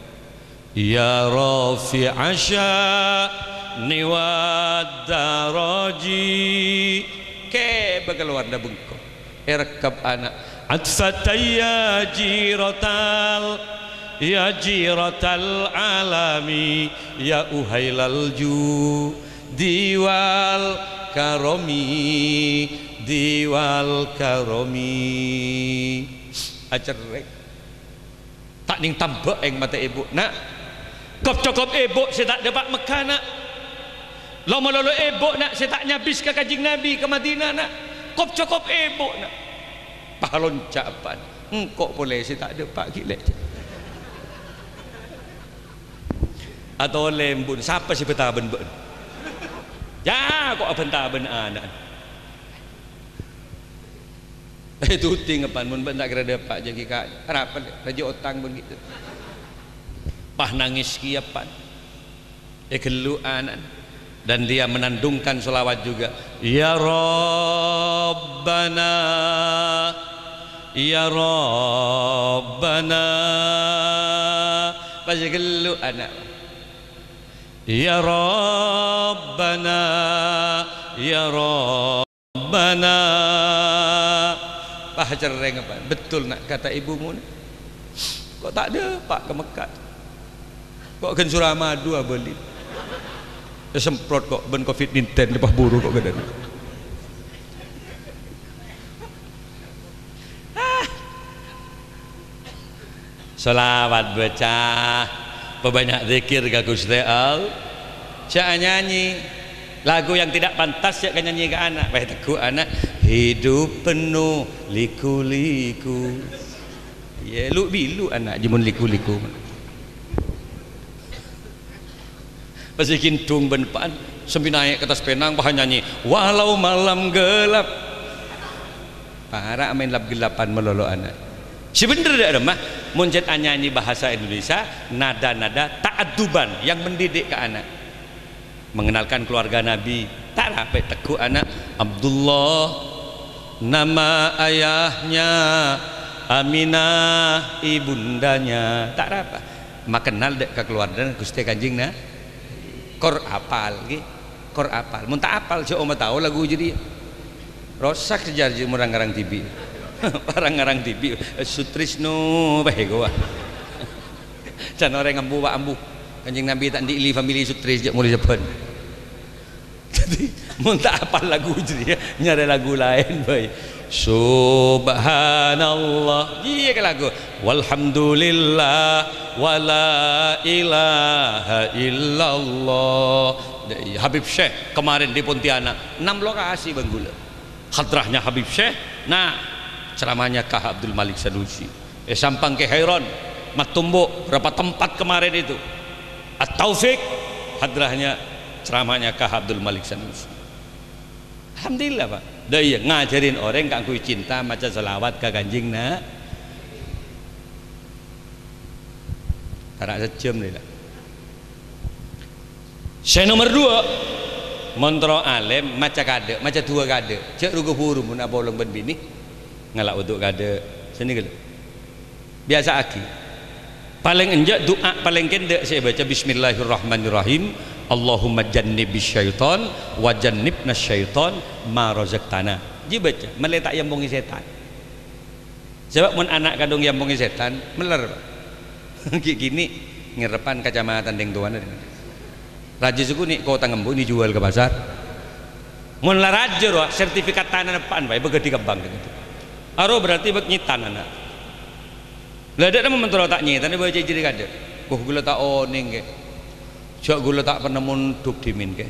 "Ya rafi'asy sya'ni wad daraji." Kèbâ kalowar dâ' bengko. Èrekkep ana'. "Atfatayya jiratal, ya jiratal alami, ya uhailal judi wal karomi, di wal karomi." Acerrèng. Ta' nèng tambâ' aèng mata ebhu', "Na', kop-cokop ebhu' sè ta' dâpa' Mekkah, na'. Lo-malolo ebhu', na', sè ta' nyabis ka Kanjeng Nabi ka Madinah, na'. Kop-cokop ebhu', na'." Pas lonca' eppa'na, "Engko' polè sè ta' dâpa' ghi' lè'." Atolè embu'na, "Sapa sè bânta bân bâ'na? Jâ, ko' abânta bân ana'na." Eh, tuting eppa'na, mon bâ'na ta' kèra dâpa' jâ ghi' ka-, arapa, rajâ otang bân ghitu. Pas nangès kèya eppa'na. Èghellu' ana'na. Dan dia menandungkan sholawat juga. "Ya Rabbana, ya Rabbana." Pas èghellu' ana'. "Ya Rabbana, ya Rabbana." Rabbana. Pas cerrèng apa? "Betul, na', kata ibumu, na'. Ko' ta' dâpa' ka Mekkah. Ko' ghân Suramadu abâli. Èsemprot ko' bân covid nineteen, pas buru ko' ghâdhân." Sholawat baca, pabânnya' dzikir ka Ghustè Allah. Jhâ' anyanyi lagu yang tidak pantas, jhâ' kanyanyi ka ana'. Wah, tegghu' ana', "Hidup penuh liku-liku." Iyâ, lu'-bilu' ana' jhâ' mon liku-liku. Pas èghindhung bân eppa'na, sambi naè' ka attas pènang, pas anyanyi, "Walau malam gelap." Para' maèn lap-gellapan malolo ana'. Sè bhendher dâ' remma, mon cè' anyanyi bahasa Indonesia, nada-nada ta'adduban yang mendidik ka ana'. Mengenalkan keluarga Nabi, ta' rapè tegghu' ana', "Abdullah, nama ayahnya, Aminah ibundanya." Ta' rapa. Makennal dâ' ka kaluwargana Ghustè Kanjeng Na-, kor apal, ghi. Kor apal. Mon ta' apal, jhâ' omataò lagu jârèya. Rosak sejarah mon rang-ngarang dhibi'. Rang-ngarang dhibi', Sutrisno bhâi kowa. Can orèng ambu, wa' ambu. Kanjeng Nabi ta' andi' li famili Sutris, jhâ' molè sabbhân. Dhâddhi, mon ta' apal lagu jârèya, nyarè lagu laèn bhâi. Subhanallah. Iyâ, ka lagu. Walhamdulillah, wa la ilaha illallah. Dâ' iyâ, Habib Syekh kemarin di Pontianak, enam lokasi bân ghulâ. Hadrahnya Habib Syekh, nah, ceramahnya Kah Abdul Malik Sanusi. È Sampang Kè Hairon, Mattumbu', berapa tempat kemarin itu. At-Taufik, hadrahnya, ceramahnya Kah Abdul Malik Sanusi. Alhamdulillah, Pak. Dâ' iyâ, ngajarin orèng kaangghuy cinta maca shalawat ka Kanjeng Na-, Tara' sajjhâm, lè, la. Sè nomer duwâ', mon terro alèm, maca kadâ', maca duwâ' kadâ'. Jhâ' ru-kabhuru mon apolong bân binè. Ngala' wudu' kadâ'. Sanèka, lho. Biyasa'aghi. Palèng enjâ' du'a palèng kendâ' sè èbâca, "Bismillahirrahmanirrahim. Allahumma jannibis syaitan wa jannibnas syaitan ma razaqtana." Jiyâ bâca, mellè ta' èampongè sètan. Sabâb mon ana' kadhung èampongè sètan, meller, Pak. Ghi' kènè' ngèrrebbhân kacamatan dhing towana. Rajâ sakonè' kotang embu' nè juwâl ka pasar. Mon la rajâ rowa, sertifikat tanana eppa'na bhâi, bâ' ghâdhi kembhâng. Aro berarti bâ' nyètan ana'. La dâ' remma mon terro ta' nyètan, bâca jârèya kadâ'. Wah, ghulâ ta' onèng, Kè. Jhâ' ghulâ ta' pernah mondhuk dhimèn, Kè.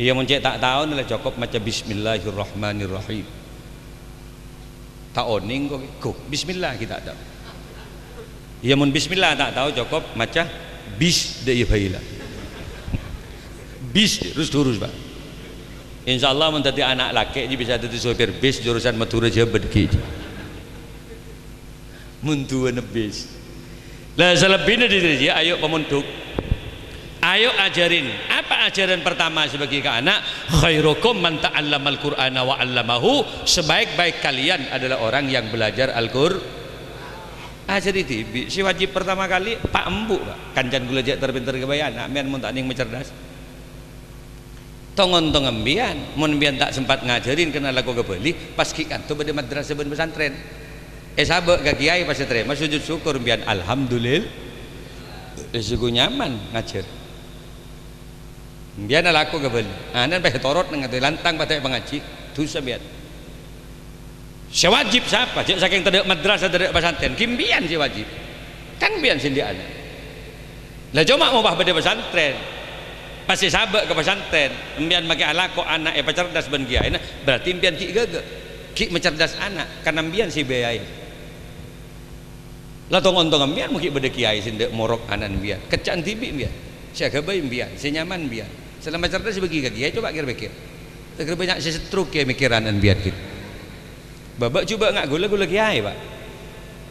Iyâ, mon cè' ta' taona la cokop maca Bismillahirrahmanirrahim. Ta' onèng ko', ko', bismillah ghi' ta' tao. Iyâ, mon bismillah ta' tao, cokop maca bis dâ' iyâ bhâi la. Bis, rus-durus, Pak. Insyaallah, mon dhâddhi ana' lakè', jiyâ bisa dhâddhi sopir bis jurusan Madhurâ Jhâbât ghi'. Mon duwâ' nebbis. La, salebbina dâri jârèya, ayo pamondhuk. Ayo ajarin. Apa ajaran pertama sè èbâghi ka ana'? "Khairukum man ta'allamal Qur'ana wa 'allamahu." Sebaik-baik kalian adalah orang yang belajar Al-Qur-, ajhâri dhibi'. Sè wajib pertama kali, pa' embu', Pak. Kancana ghulâ jhâ' ter-pènter ghâbây ana', mèyan mon ta' nèng macerdas. Tong-ontong embiyan, mon embiyan ta' sempat ngajarin kèng alako ka Bali, pas ghi' kanto bâdâ madrasah bân pesantren. Èsabâ' ka kiyaè pas ètarèma sujud syukur embiyan, alhamdulil-, èsèko nyaman ngajhâr. Embiyan alako ka Bali, ana'na pas ètorot neng atoè lantang padâ èpangajhi, dhusa embiyan. Sè wajib sapa? Jhâ' sakèng tadâ' madrasah, tadâ' pasantren, ghi' embiyan sè wajib. Kan embiyan sè andi' ana'. La, coma mon pas bâdâ pasantren, pas èsabâ' ka pasantren, embiyan makè alako ana' èpacerdas bân kiyaèna, berarti embiyan ghi' ghâghâ, ghi' macerdas ana', karna embiyan sè èbâjâi. La, tong-ontong embiyan mon ghi' bâdâ kiyaè sè endâ' morok ana' embiyan, kecca'an dhibi' embiyan, sè aghâbây embiyan, sè nyaman embiyan, sè la macerdas èbâghi ka kiyaè, coba kèr-pèkkèr. Kèra bânnya' sè stroke è mèkkèran embiyan ghi'. Bâbâ' jhubâ' nga' ghulâ, ghulâ kiyaè, Pak.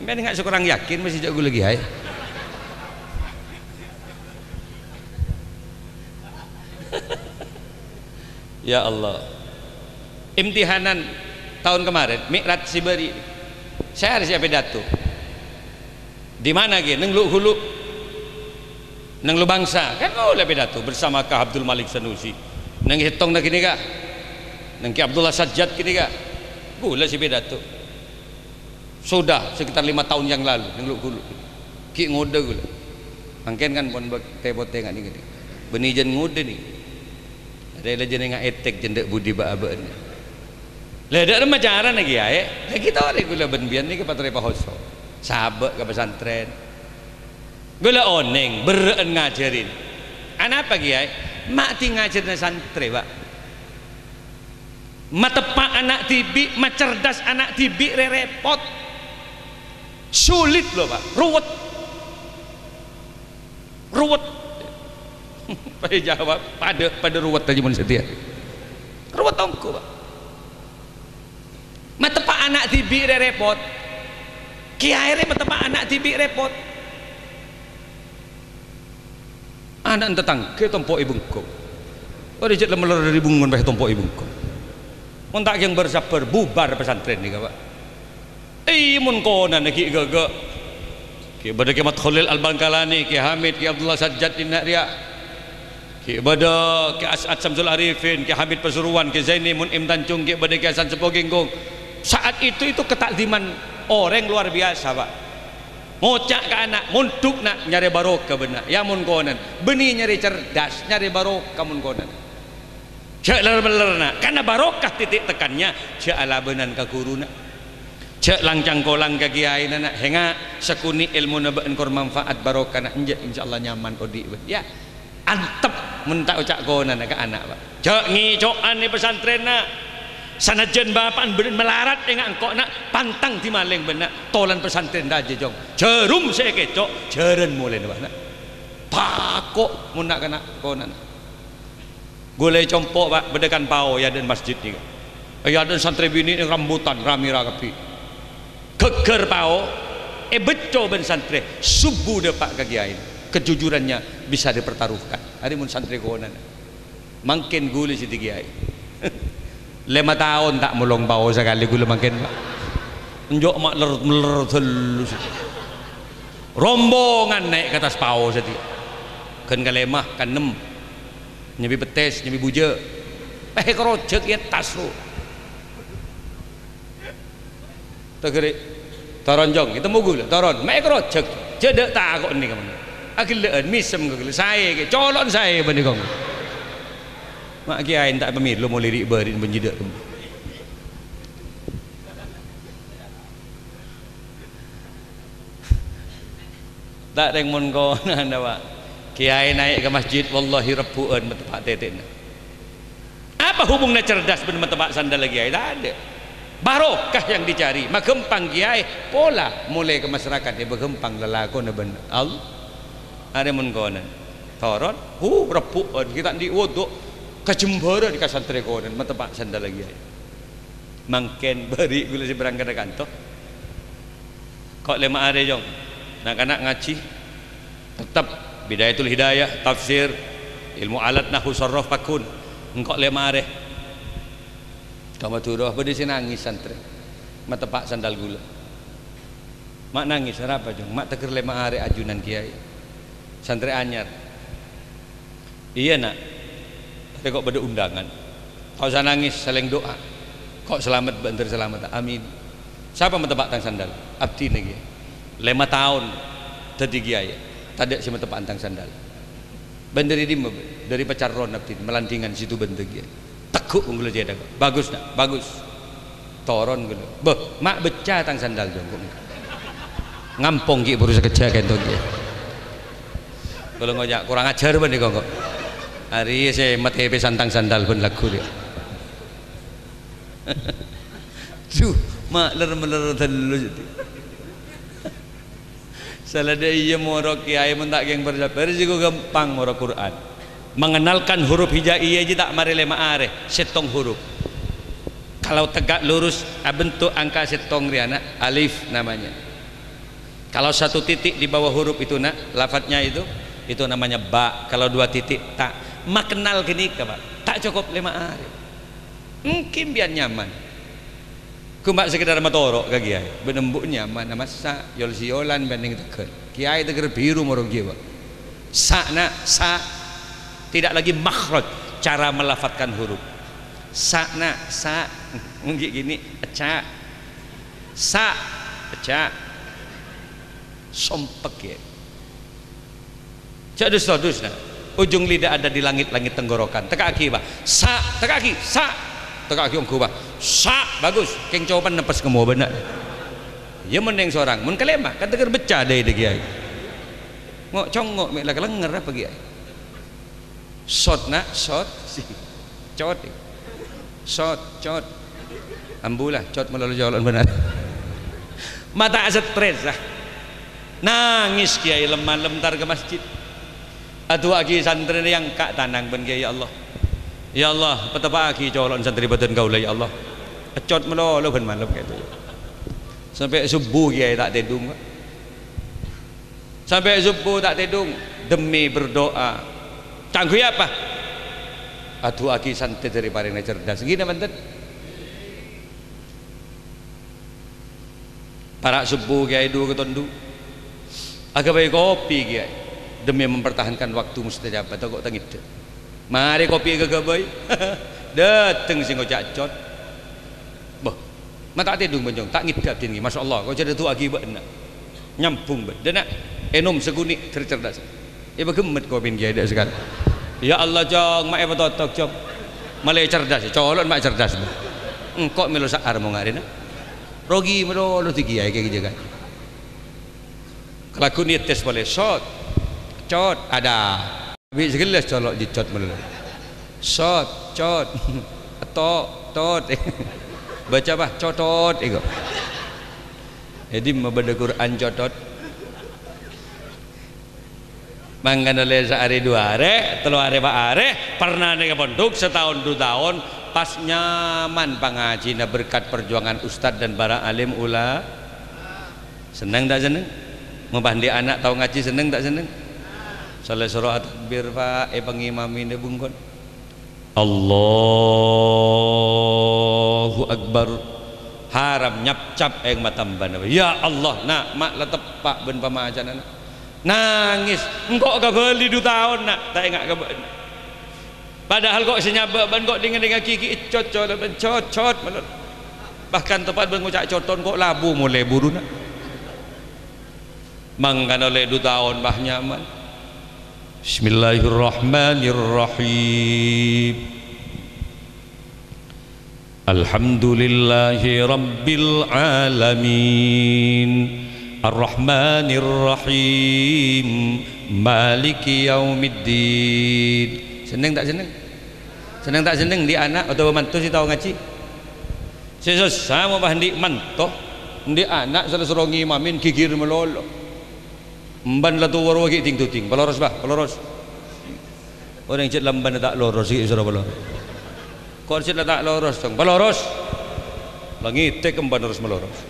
Mèn nga' sè korang yakin mastè jhâ' ghulâ kiyaè. Ya Allah. Imtihanan taon kemarin, Mi'raj sè bâri'. Saya harus pidato. Di mana, Kè? Neng Lu' Ghulu'. Neng Lubangsa. Kan ghulâ pidato bersama Kah Abdul Malik Sanusi. Neng sèttong na ghânèka. Neng Kè Abdullah Sajjad ghânèka. Ghulâ sè pidato. Sudah sekitar lima tahun yang lalu, neng Lu' Ghulu'. Ghi' ngodâ ghulâ. Mangkèn kan pon bâk-, tè-potè nga' nèka. Bânnè jhân ngodâ nè. Arè la jhân nga' ètèk jhân dâ' budi bâ'-abâ'ân. La, dâ' remma carana kiyaè? La, ghi' torè ghulâ bân biyan nèka patorè pahoso. Sabâ' ka pasantren. Ghulâ onèng, berrâ'ân ngajarin. Anapa, kiyaè? Ma' dhi' ngajarna santrè, Pak. Mateppa' ana' dhibi', macerdas ana' dhibi' rè-, rèpot. Sulit, lho, Pak. Ruwet. Ruwet. Padâ jawab, padâ, padâ ruwet aja mon satèya. Ruwet ongghu, Pak. Mateppa' ana' dhibi' rè-, rèpot. Kiyaè rè mateppa' ana' dhibi' rèpot. Ana'na tatangghâ ètompo'è bengko. Orèng jhâ' la mellèr dâri bengko pas ètompo'è bengko. Mon ta' kèng bâr-sabbhâr, bubhâr pasantren nèka, Pak. Iyâ, mon konana ghi' ghâghâ. Ghi' bâdâ Kè Mat Kholil Al-Bangkalani, Kè Hamid, Kè Abdullah Sajjad dinna' rèya. Ghi' bâdâ Kè As'ad Samsul Arifin, Kè Hamid Pasuruan, Kè Zaini Mun'im Tanjung, ghi' bâdâ Kè Hasan Seppo Genggong. Saat itu, itu ketakziman orèng luar biasa, Pak. Ngoca' ka ana', "Mondhuk, Na', nyarè barokah bân, Na'. Yâ, mon konana. Bânnè nyarè cerdas, nyarè barokah mon konana. Jhâ' ler-mellèr, Na'. Karna barokah titik tekannya, jhâ' alabânan ka ghuruna. Jhâ' lang-cangkolang ka kiyaèna, Na'. Hènga', sakonè' èlmona bâ'na kor manfaat barokahna. Enjâ', insyaallah nyaman odi' bân." Yâ, antep. Mon ta' oca' konana ka ana', Pa'. Jhâ' ngèco'an è pasantrènna. Sanajjhân bapa'na bâdhân malarat ènga' engko', Na', pantang dhimalèng bâ'na, tolan pasantrèn rajâ, Cong. Jhârum sè èkèco', jhârân molèna, Pa', Na'. Tako' mon na'-kana' konana. Ghulâ è compo', Pa', bâdâ kan pao è adâ'na masjid nèka. È adâ'na santrè binè' nèka rambutan, ramè-ramè kabbhi. Ghâgghâr pao, èbâcco bân santrè, subuh dâpa' ka kèyaèna. Kejujurannya bisa dipertaruhkan. Arèya mon santrè konana. Mangkèn ghulâ sè dhâddhi kèyaè. Lèma taon ta' molong pao sakalè ghulâ mangkèn, Pa'. Enjâ' ma' lerrot-mellerrot ghâllu sè. Rombongan naè' ka attas pao sè dhiyâ. Ghân kalèma, kaennem. Nyambi pettès, nyambi bujâ. Pèhè karojhâk è attas, ro. Taghâri'. Toron, Cong, ètemmo ghulâ, toron. Mè' karojhâk. Jhâ' dâ' tako' nèka, mangkèn. Aghellâ'ân, mèsem ka ghulâ. Saè, kè, colo'na saè bânnè, Kong. Ma' kèyaè ta' pamèlo molè ri'-bâri' bân jhidhâ'. Ta' rèng mon konana, Pa'. Kèyaè naè' ka masjid, wallahi, rebbhu'ân mateppa' tètè'na. Apa hubungannya cerdas bân mateppa' sandal kèyaè? Tadâ'. Barokah yang dicari, maghâmpang kèyaè pola molè ka masyarakat, èpaghâmpang lalakonna bân Allah. Arèya mon konana. Toron, hu, rebbhu'ân, ghi' ta' andi' wudhu', kajembhârân ka santrè konana, mateppa' sandal kèyaè. Mangkèn bâri' ghulâ sè berangkat ka kanto. Ko' lèma arè, Cong. Na'-kana' ngajhi. Tettep Bidayatul Hidayah, tafsir, ilmu alat, nahwu, sorof, pagghun. Engko' lèma arè. Ka Madhurâ, bâdâ sè nangès santrè. Mateppa' sandal ghulâ. Ma' nangès, arapa, Cong? Ma' teggher lèma arè ajunan kèyaè. Santrè anyar. Iyâ, Na'. Arè ko' bâdâ undangan. Ta' osa nangès, salèng du'a. Ko' salamet bân ter salamet. Amin. Sapa mateppa' tang sandal? Abdhina kèyaè. Lèma taon dhâddhi kèyaè. Tadâ' sè mateppa'an tang sandal. Bân dâri dimma, bân? Dâri pacarron abdhina, malandhingan situ bân tègghiyâ. Tegghu' bân ghulâ cèthagghâ. Bagus, Na', bagus. Toron ghulâ. Bâh, ma' bâcca tang sandal, Cong. Ngampong ghi' buru sakejjhâ' kento ghi'. Ghulâ ngoca' kurang ajhâr bân nèko, kok. Arèya sè matè pèsan tang sandal bân lagghu, rèya. Duh, ma' ler-meller ghâllu sè dhiyâ. Saladhâ iyâ moro kèyaè mon ta' kèng parcajâ. Bâri' sè ghâmpang moro Qur'an. Mengenalkan huruf hijaiyah jiyâ ta' marè lèma arè, sèttong huruf. Kalau tegak lurus, abentuk angka sèttong rèya, Na', alif namanya. Kalau satu titik di bawah huruf itu, Na', lafadznya itu, itu namanya ba. Kalau dua titik, ta. Makennal ghânèka, Pa'. Ta' cokop lèma arè. Ènggi sampèyan nyaman. Ghu ma' sekedar matoro' ka kèyaè. Bân embu' nyaman, massa' yol-siyolan bân neng tegghâl. Kèyaè tegghâr biru moro kèyaè, Pa'. Sa', Na', sa'. Tidak lagi makhraj, cara melafadzkan huruf. Sa', Na', sa'. Ènggi ghini, eca'. Sa', eca'. Sompek, ya. Jhâ' dus-todus, Na'. Ujung lidah ada di langit-langit tenggorokan. Tekka'aghi, Pa'. Sa', tekka'aghi, sa'. Tekka'aghi ongghu, Pa'. Sa', bagus. Kèng copan neppes kemmo bâ'na. Iyâ, mon neng sorang. Mon kalèma, kan tegghâr bâcca dâi' dâ' kèyaè. Ngo'-congo' mè' la kalènger apa kèyaè? Sot, Na', sot. Cot. Sot, cot. Ambu la, cot malolo colo'na bâ'na. Ma' ta' stres, ah. Nangès kèyaè lem-malem entar ka masjid. Adu'aaghi santrèna èyangka' tanang bân kèyaè, "Ya Allah. Ya Allah, pateppa'aghi colo'na santrè bâdân kaulâ, ya Allah." Ècot malolo bân malem kèyaè. Sampè' sobbhu kèyaè ta' tèdung, Pa'. Sampè' sobbhu ta' tèdung, demi berdoa. Kaangghuy apa? Adu'aaghi santrè dâri parèngna cerdas. Ènggi napa bhunten? Para' sobbhu, kèyaè, du-, katondu. Aghâbây kopi, kèyaè. Demi mempertahankan waktu mustajab, tako' ta' ngèdhâ. Marè kopi èghâghâbây. Dâteng sè ngoca' cot. Bâh, ma' ta' tèdung, Bânjong. Ta' ngèdhâ abdhina, ngghi. Masyaallah, ko' jhâ' adu'aaghi bâ'na. Nyambung bâ'na. Dâna, ènom sakonè' ter-, cerdas. Èpaghemmet kopèna kèyaè dâ' sakalè. "Ya Allah, Cong, ma' èpatotok, Cong." Malè cerdas, colo'na ma' cerdas. Engko' mèlo sa'ar mon arèna. Rogi malolo dhâddhi kèyaè kèyaè jâgâ. Kalagghuna ètes polè, sot, cot, ada. Bi' saghellâs colo' jècot mellè. Sot, cot. Eto', tot. Baca apa? Cotot, èko. È dimma bâdâ Qur'an cotot? Mangkana ollè saarè du arè, tello arè, pa' arè, pernah nèka pondhuk, sataon du taon, pas nyaman pangajina berkat perjuangan ustad dan para alim ula-, Senneng ta' senneng? Mon pas andi' ana' tao ngajhi, senneng ta' senneng? Salè soro atakbir, Pa', èpangimami nè bungkon. Allahu Akbar. Haram nyapcap eng matambana. Ya Allah, na', ma' la teppa' bân pamacana, na'. Nangès, engko' kabâli du taon, na', ta' enga' ka bâ'na. Padahal ko' sè nyabâ' bân ko' dingngennengngaghi ghi' cocot, bân cocot malolo. Bahkan teppa' bân ngoca' coton ko' labu molè buruna. Mangkana ollè du taon, bah, nyaman. Bismillahirrahmanirrahim. Alhamdulillahi rabbil alamin. Arrahmanirrahim. Maliki yaumiddin. Senneng ta' senneng? Senneng ta' senneng andi' ana' otabâ manto sè tao ngajhi? Sè sossa mon pas andi' manto, andi' ana' sala soro ngimami ghighir malolo. Emban la towa rowa ghi' ding-duding, paloros, bah, paloros. Orèng cè' la emban ta' loros ghi' soro paloros. Ko' cè' la ta' loros, dong, paloros. La ngètèk emban terros maloros.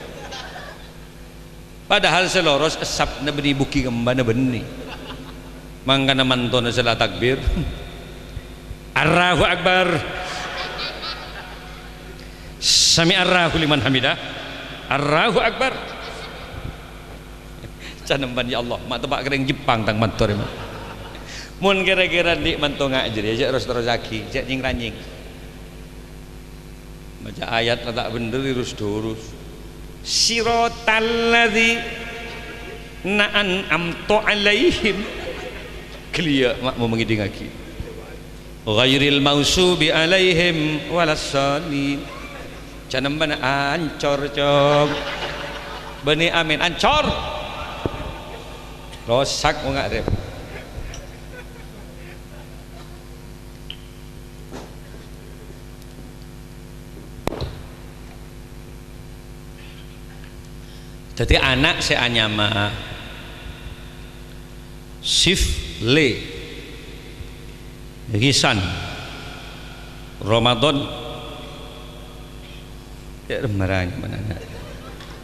Padahal sè loros essapna bânnè, bhugghi' embana bânnè. Mangkana mantona sè la takbir. Allahu Akbar. Sami'allahu liman hamidah. Allahu Akbar. Can emban, ya Allah, ma' teppa' ka rèng Jepang tang manto rèya, ma'. Mon kèra-kèra andi' manto nga' jârèya, jhâ' ros-terrosaghi, jhâ' nyèng-ranyèng. Maca ayat la ta' bhendher, èrus-dhurus. Siratal ladzina an'amta 'alaihim. Ghellâ', ma', mon ngèdingngaghi. Ghairil maghdubi 'alaihim waladdallin. Can embana ancor, Cong. Bânnè amin, ancor. Rosak mon nga' rèya. Dhâddhi ana' sè anyama Sifli Ghisan Ramadan, ya, marang mana ana'.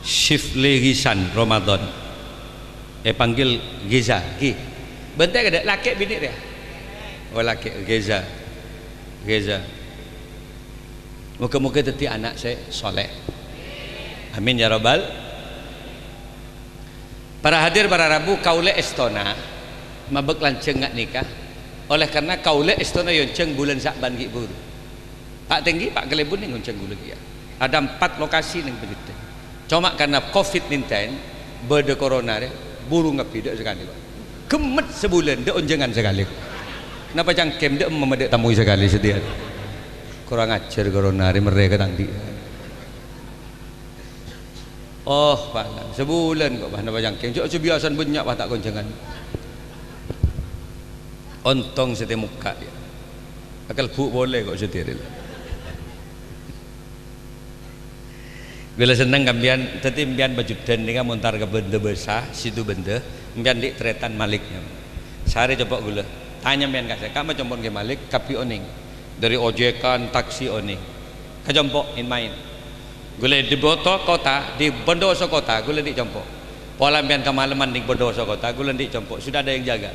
Sifli Ghisan Ramadan. Èpanggil Ghiza, ghi. Bântè' kadâ' lakè' binè' rèya? Oh, lakè', Ghiza. Ghiza. Moga-moga dhâddhi ana' sè soleh. Amin ya rabbal. Para hadir, para rabu, kaulâ èstona mabâk lanjhâng nga' nèka, oleh karena kaulâ èstona èonjhâng bulân Sa'ban ghi' buru. Pa' Tèngghi, Pa' Kalèbun nèng onjhâng bulân kèya. Ada empat lokasi nèng Pajudhân. Coma karena covid nineteen, bâdâ corona rè, buru ngabbhi dâ' sakalè, Pa'. Ghemmet sabulân, dâ' onjhângan sakalè. Napa cangkem dâ' emma dâ' tamoy sakalè satèya. Korang ajhâr corona rè, merrè ka tang andi'. Oh, palang. Sabulân ko', Pa', napa cangkem. Jhâ' sabiyasana bânnya', Pa', ta' konjhângan. Ontong sè tèmokka', ya. Akalbu' polè ko' satèya rè. Ghulâ senneng ka empèyan, dhâddhi empèyan Pajudhân nèka mon tar ka Bândâ Bâsa, Situbândâ, empèyan andi' tarètan Malik, ya. Sarè compo' ghulâ. Tanya empèyan ka sè, "Ka'emma compo'na Kè Malik?" Kabbhi onèng. Dâri ojekan, taksi onèng. Ka compo', in-main. Ghulâ di Boto Kota, di Bondowoso Kota, ghulâ andi' compo'. Pola empèyan kamaleman nèng Bondowoso Kota, ghulâ andi' compo'. Sudah ada yang jaga.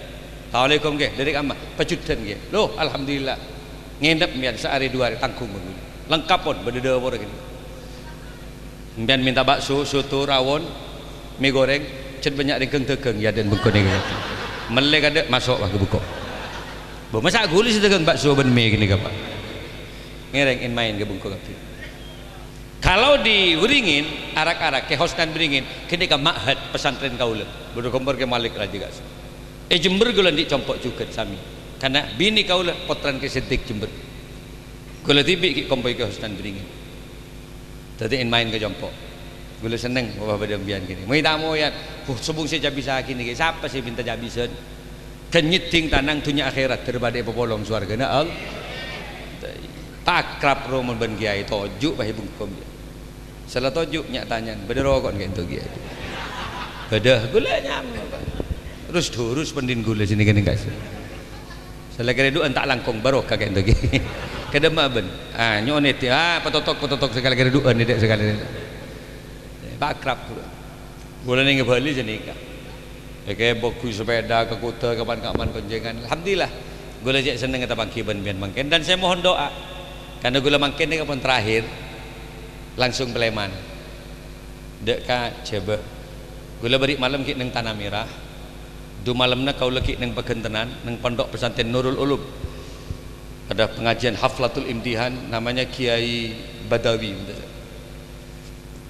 "Assalamualaikum, Kè. Dâri ka'emma?" "Pajudhân, Kè." "Loh, alhamdulillah." Ngènep empèyan saarè du arè tangghung, bân. Lengkap pon, bâdâ dâpor kènè. Empèyan mènta bakso, soto, rawon, mie goreng, cè' bânnya' rèng ghâng-dâghâng, ya, dâ' bengkona kèya. Mellè kadâ', maso', wah, ka bengko. Bo, masa' ghulâ sè dâghâng bakso bân mie ghânèka, Pa'? Ngèrèng in-main ka bengko kabbhi. Kalau di Beringin, arak-arak, Kè Hosnan Beringin, ghânèka ma'had pesantren kaulâ. Bâdâ kompor Kè Malik Raja Gak. È Jember ghulâ andi' compo' jhughân samè. Karena binè kaulâ pottrana Kè Siddiq Jember. Ghulâ dhibi' ghi' kompoy Kè Hosnan Beringin. Dhâddhi in-main ka compo'. Ghulâ senneng, wah, bâdâ empèyan kènè. Moy-tamoyan, "Huh, sobung sè cabisaghi nèkè, sapa sè mènta cabisan?" Ghân nyeddhing tanang dhunnya akhèrat dâripadâ èpapolong sowarghâna Allah. Takrab ro mon bân kiyaè, toju' bhâi bungkom, yâ. Sala toju' nya'-tanya'an, "Bâdâ roko'na ka'dinto, Kiyaè?" "Bâdâ, ghulâ nyamana." Rus-durus pendhin ghulâ sè nèka-nèka. Sala kèrèdu'ân ta' langkong barokah ka'dinto, Kiyaè. Kadhemma bân. Ah, nyo'on èdhi. Ah, patotok, patotok sakalè kèrèdu'ân, èdhi' sakalè. Takrab ghulâ. Ghulâ neng Bali sanèka. Èkè bâghu sepèda, ka kuda, kapan-kapan konjhângan. Alhamdulillah. Ghulâ cè' sennengnga tapangghi bân biyân mangkèn. Dan saya mohon doa. Karena ghulâ mangkèn nèka pon terakhir. Langsung Paleman. Dâ' ka Jhâbâ. Ghulâ bâri' malem ghi' neng Tanah Merah. Dumalemma kaulâ ghi' neng Paghântenan, neng Pondok Pesantren Nurul Ulum. Ada pengajian haflatul imtihan, namanya Kiai Badawi.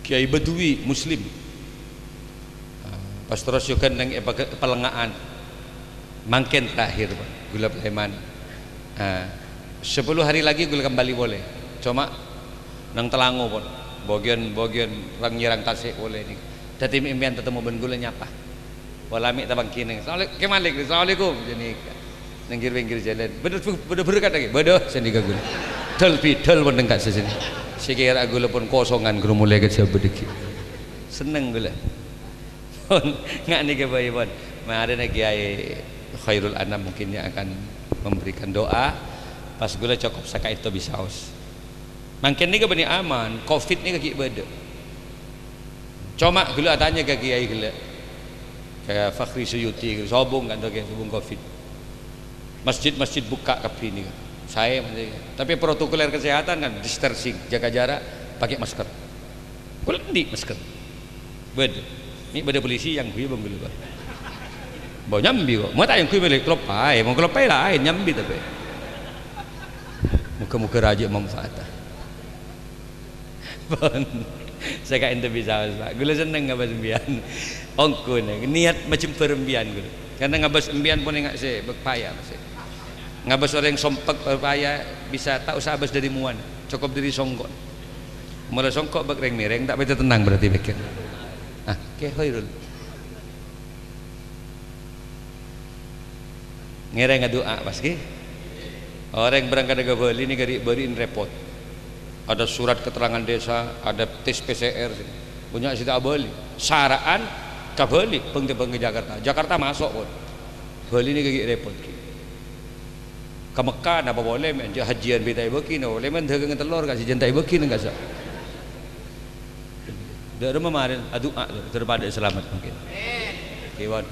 Kiai Badui Muslim. Ah, pas terros jhughân neng è Pagâ-, Palengnga'an. Mangkèn terakhir, Pak. Ghulâ Paleman. Ah, sepuluh hari lagi ghulâ kembali polè. Coma neng Telango, pon. Bâgiyân, bâgiyân rang-nyèrang tasè' polè nèka. Dhâddhi mè' empèyan tatemmo bân ghulâ nyapa. Pola mè' tapangghi neng, "Assalamualaikum, Kè Malik, assalamualaikum," sanèka. Neng gir-pèngghir jhâlân. "Bâdâ, bâdâ berkat lagi?" "Bâdâ," sanèka ghulâ. Dâl-bidâl pon neng ka'issa' sènè. Sè kèra ghulâ pon kosongan ghuru molè ka Jhâbâ dhâggi'. Senneng ghulâ. Pon, nga' nèka bhâi, pon. Marèna Kiai Khairul Anam mungkin yang akan memberikan doa. Pas ghulâ cokop saka'dinto bisaos. Mangkèn nèka bânnè aman, covid nèka ghi' bâdâ. Coma ghulâ atanya ka kiai ghellâ'. Ka Fakhri Suyuti, sobung kan, sobung covid. Masjid-masjid bukka' kabbhi nèka. Saè, maksudnya. Tapi protokoler kesehatan kan, distancing, jaga jarak, pakai masker. Ghulâ endi' masker? Bâdâ. Mè' bâdâ polisi yang ghuyâ bân ghulâ, Pak. Bâ nyambi kok. Mè' ta' yang ghuyâ mèlè klop aè, mon klop aè laèn nyambi tapè. Moga-moga rajâ manfaat. Pon. Sè ka'dinto bisaos, Pak. Ghulâ senneng ngabâs empèyan. Ongghu, nè, niat majembhâr empèyan ghulâ. Karena ngabâs empèyan pon enga' sè bâk paya, sè. Ngabâs orèng sompek, bâk paya, bisa ta' osa abâs dâri mowana. Cokop dâri songko'. Mola songko' bâk rèng-mèrèng, ta' pètè tennang berarti pèkkèr. Ah, Kè Khairul. Ngèrèng adu'a, pas ghi. Orèng berangkat ka Bali nèka ri'-bâri'in rèpot. Ada surat keterangan desa, ada tes P C R. Bânnya' sè ta' abâli. Sara'an ka Bali, bâng-tèbâng ka Jakarta. Jakarta maso' pon. Bali nèka ghi' rèpot, ghi. Ka Mekka napa polè, mè' jhâ' hajjiyân bi' ta' èbâghi, napa polè, mè' dhâghângnga tellor, ka sè jhân ta' èbâghi neng ka'issa'. Dâ' remma marèn adu'a, dâripadâ salamet mangkèn. Kèwan.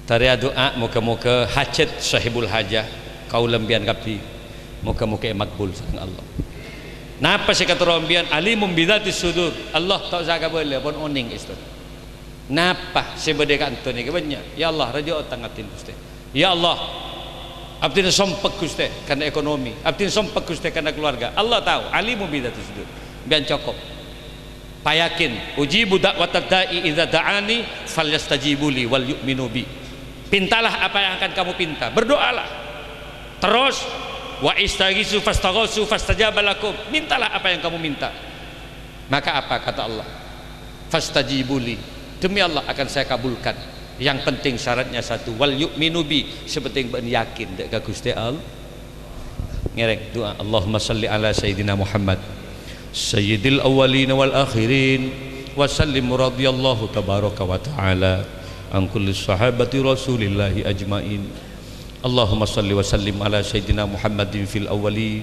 Tarè adu'a, moga-moga hajat sahibul hajah, kaulâ empèyan kabbhi, moga-moga èmakbul sareng Allah. Napa sè èkaterro empèyan? Alimun bidzatis sudur. Allah ta' osa kabâlâ, pon onèng èsto. Napa sè bâdâ è ka'dinto nèka bânnya'? Ya Allah, rajâ otang abdhina, Ghustè. Ya Allah, abdhina sompek, Ghustè, karna ekonomi. Abdhina sompek, Ghustè, karna keluarga. Allah tao, alimun bidzatis sudur. Empèyan cokop. Payakin, "Ujibu da'watad da'i idza da'ani, falyastajibu li wal yu'minu bi." Pintalah apa yang akan kamu pinta. Berdoalah. Terros, "Wa istaghisu fastaghasu fastajaba lakum." Mintalah apa yang kamu minta. Maka apa kata Allah? "Fastajibu li." Demi Allah akan saya kabulkan. Yang penting syaratnya satu, "Wal yu'minu bi." Sè pentèng bâ'na yakin dâ' ka Ghustè Allah. Ngèrèng du'a, "Allahumma shalli ala Sayyidina Muhammad, Sayyidil awwalina wal akhirin, wa sallim radhiyallahu tabaraka wa ta'ala an kulli sahabati Rasulillahi ajmain." Allahumma shalli wa sallim ala Sayyidina Muhammadin fil awwalin,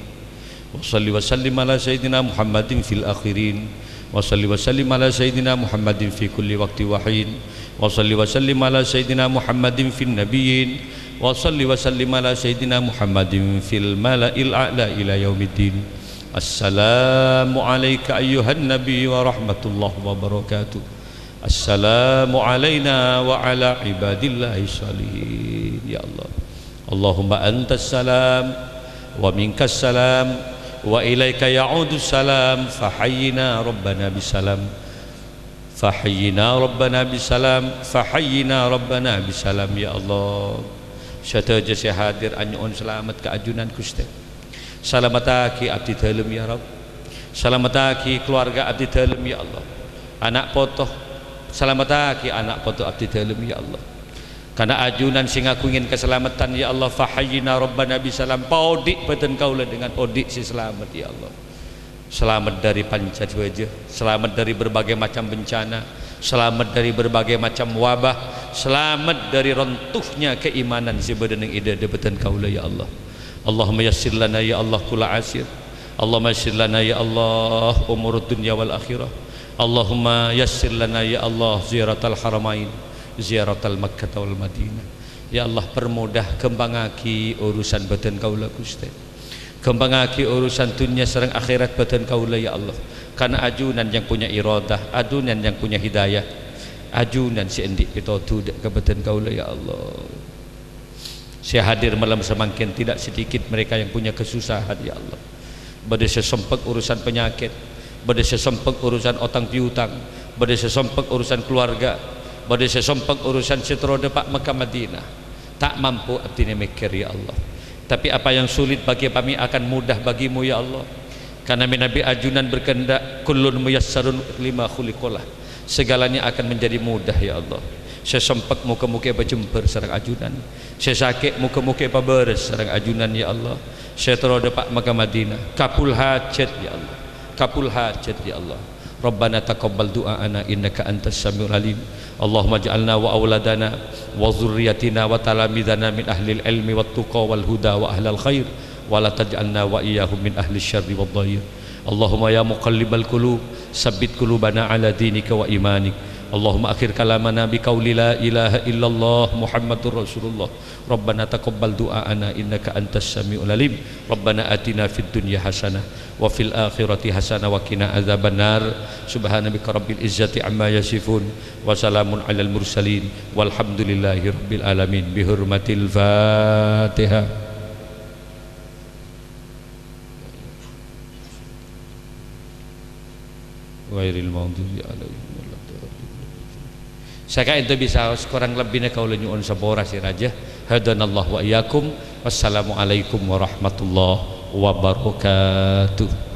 wa shalli wa sallim ala Sayyidina Muhammadin fil akhirin, wa shalli wa sallim ala Sayyidina Muhammadin fi kulli waqti wa hin, wa shalli wa sallim ala Sayyidina Muhammadin fin nabiyyin, wa shalli wa sallim ala Sayyidina Muhammadin fil mala'il a'la ila yaumiddin. Assalamu alaika ayyuhan nabi wa rahmatullahi wa barakatuh. Assalamu alaina wa ala ibadillahi shalihin. Ya Allah. Allahumma antas salam wa minkas salam wa ilaika ya'udus salam. Fahayyina rabbana bisalam. Fahayyina rabbana bisalam. Fahayyina rabbana bisalam. Ya Allah. Sadhâjâ sè hadir anyo'on salamet ka ajunan, Ghustè. Salamettaghi abdhi dhâlem, ya Rabb. Salamettaghi keluarga abdhi dhâlem, ya Allah. Ana' poto, salamettaghi ana' poto abdhi dhâlem, ya Allah. Karana ajunan sè ngaghungè kasalameddhân, ya Allah, fahayyina Rabbana bisalam, paodi' bhâdhân kaulâ dengan odi' sè salamet, ya Allah. Salamet dhâri panca bâjâ, salamet dhâri berbagai macam bencana, salamet dhâri berbagai macam wabah, salamet dhâri runtuhnya keimanan sè bâdâ neng è dhâdhâ bhâdhân kaulâ, ya Allah. Allahumma yassir lana, ya Allah, kulla asir. Allahumma yassir lana, ya Allah, umurud dunya wal akhirah. Allahumma yassir lana, ya Allah, ziyaratal haramain, ziyaratal Makkah wal Madinah. Ya Allah, permudah, ghâmpangaghi urusan bhâdhân kaulâ, Ghustè. Ghâmpangaghi urusan dhunnya sareng akhèrat bhâdhân kaulâ, ya Allah. Karana ajunan yang punya iradah, ajunan yang punya hidayah, ajunan sè andi' pètodhu dhâ' ka bhâdhân kaulâ, ya Allah. Sè hadir malem samangkèn tidak sedikit mereka yang punya kesusahan, ya Allah. Bâdâ sè sompek urusan panyakèt, bâdâ sè sompek urusan otang piutang, bâdâ sè sompek urusan keluarga, bâdâ sè sompek urusan sè terro dâpa' Mekkah Madinah. Ta' mampu abdhina mèkkèr, ya Allah. Tapi apa yang sulit bagi kami akan mudah bagi-Mu, ya Allah. Karana mènabi ajunan berkehendak, "Kullun muyassarun lima khuliqa lah." Segalanya akan menjadi mudah, ya Allah. Sè sompek mogâ-mogâ èpajembhâr sareng ajunan. Sè sakè' mogâ-mogâ èpabârâs sareng ajunan, ya Allah. Sè terro dâpa' Mekkah Madinah. Kabul hajat, ya Allah. Kabul hajat, ya Allah. Rabbana taqabbal du'aana innaka antas samiul alim. Allahumma ij'alna wa auladana wa dzurriyyatina wa talamidana min ahlil ilmi wat tuqa wal huda wa ahlal khair, wa la taj'alna wa iyyahum min ahlis syarri wad dhair. Allahumma ya muqallibal qulub, tsabbit qulubana ala dinika wa imanik. Allahumma akhir kalamana bi qauli la ilaha illallah Muhammadur Rasulullah. Rabbana taqabbal du'aana innaka antas samiul alim. Rabbana atina fid dunya hasanah wa fil akhirati hasanah wa qina adzabannar. Subhana rabbika rabbil izzati amma yasifun. Wa salamun alal mursalin. Walhamdulillahi rabbil alamin. Bihurmatil Fatihah. Ghairil maghdubi alaihim waladdallin. Sakaènto bisa, sakorang lebbina kaulâ nyo'on sapora sè rajâ. Hadanallahu wa iyyakum. Wassalamualaikum warahmatullahi wabarakatuh.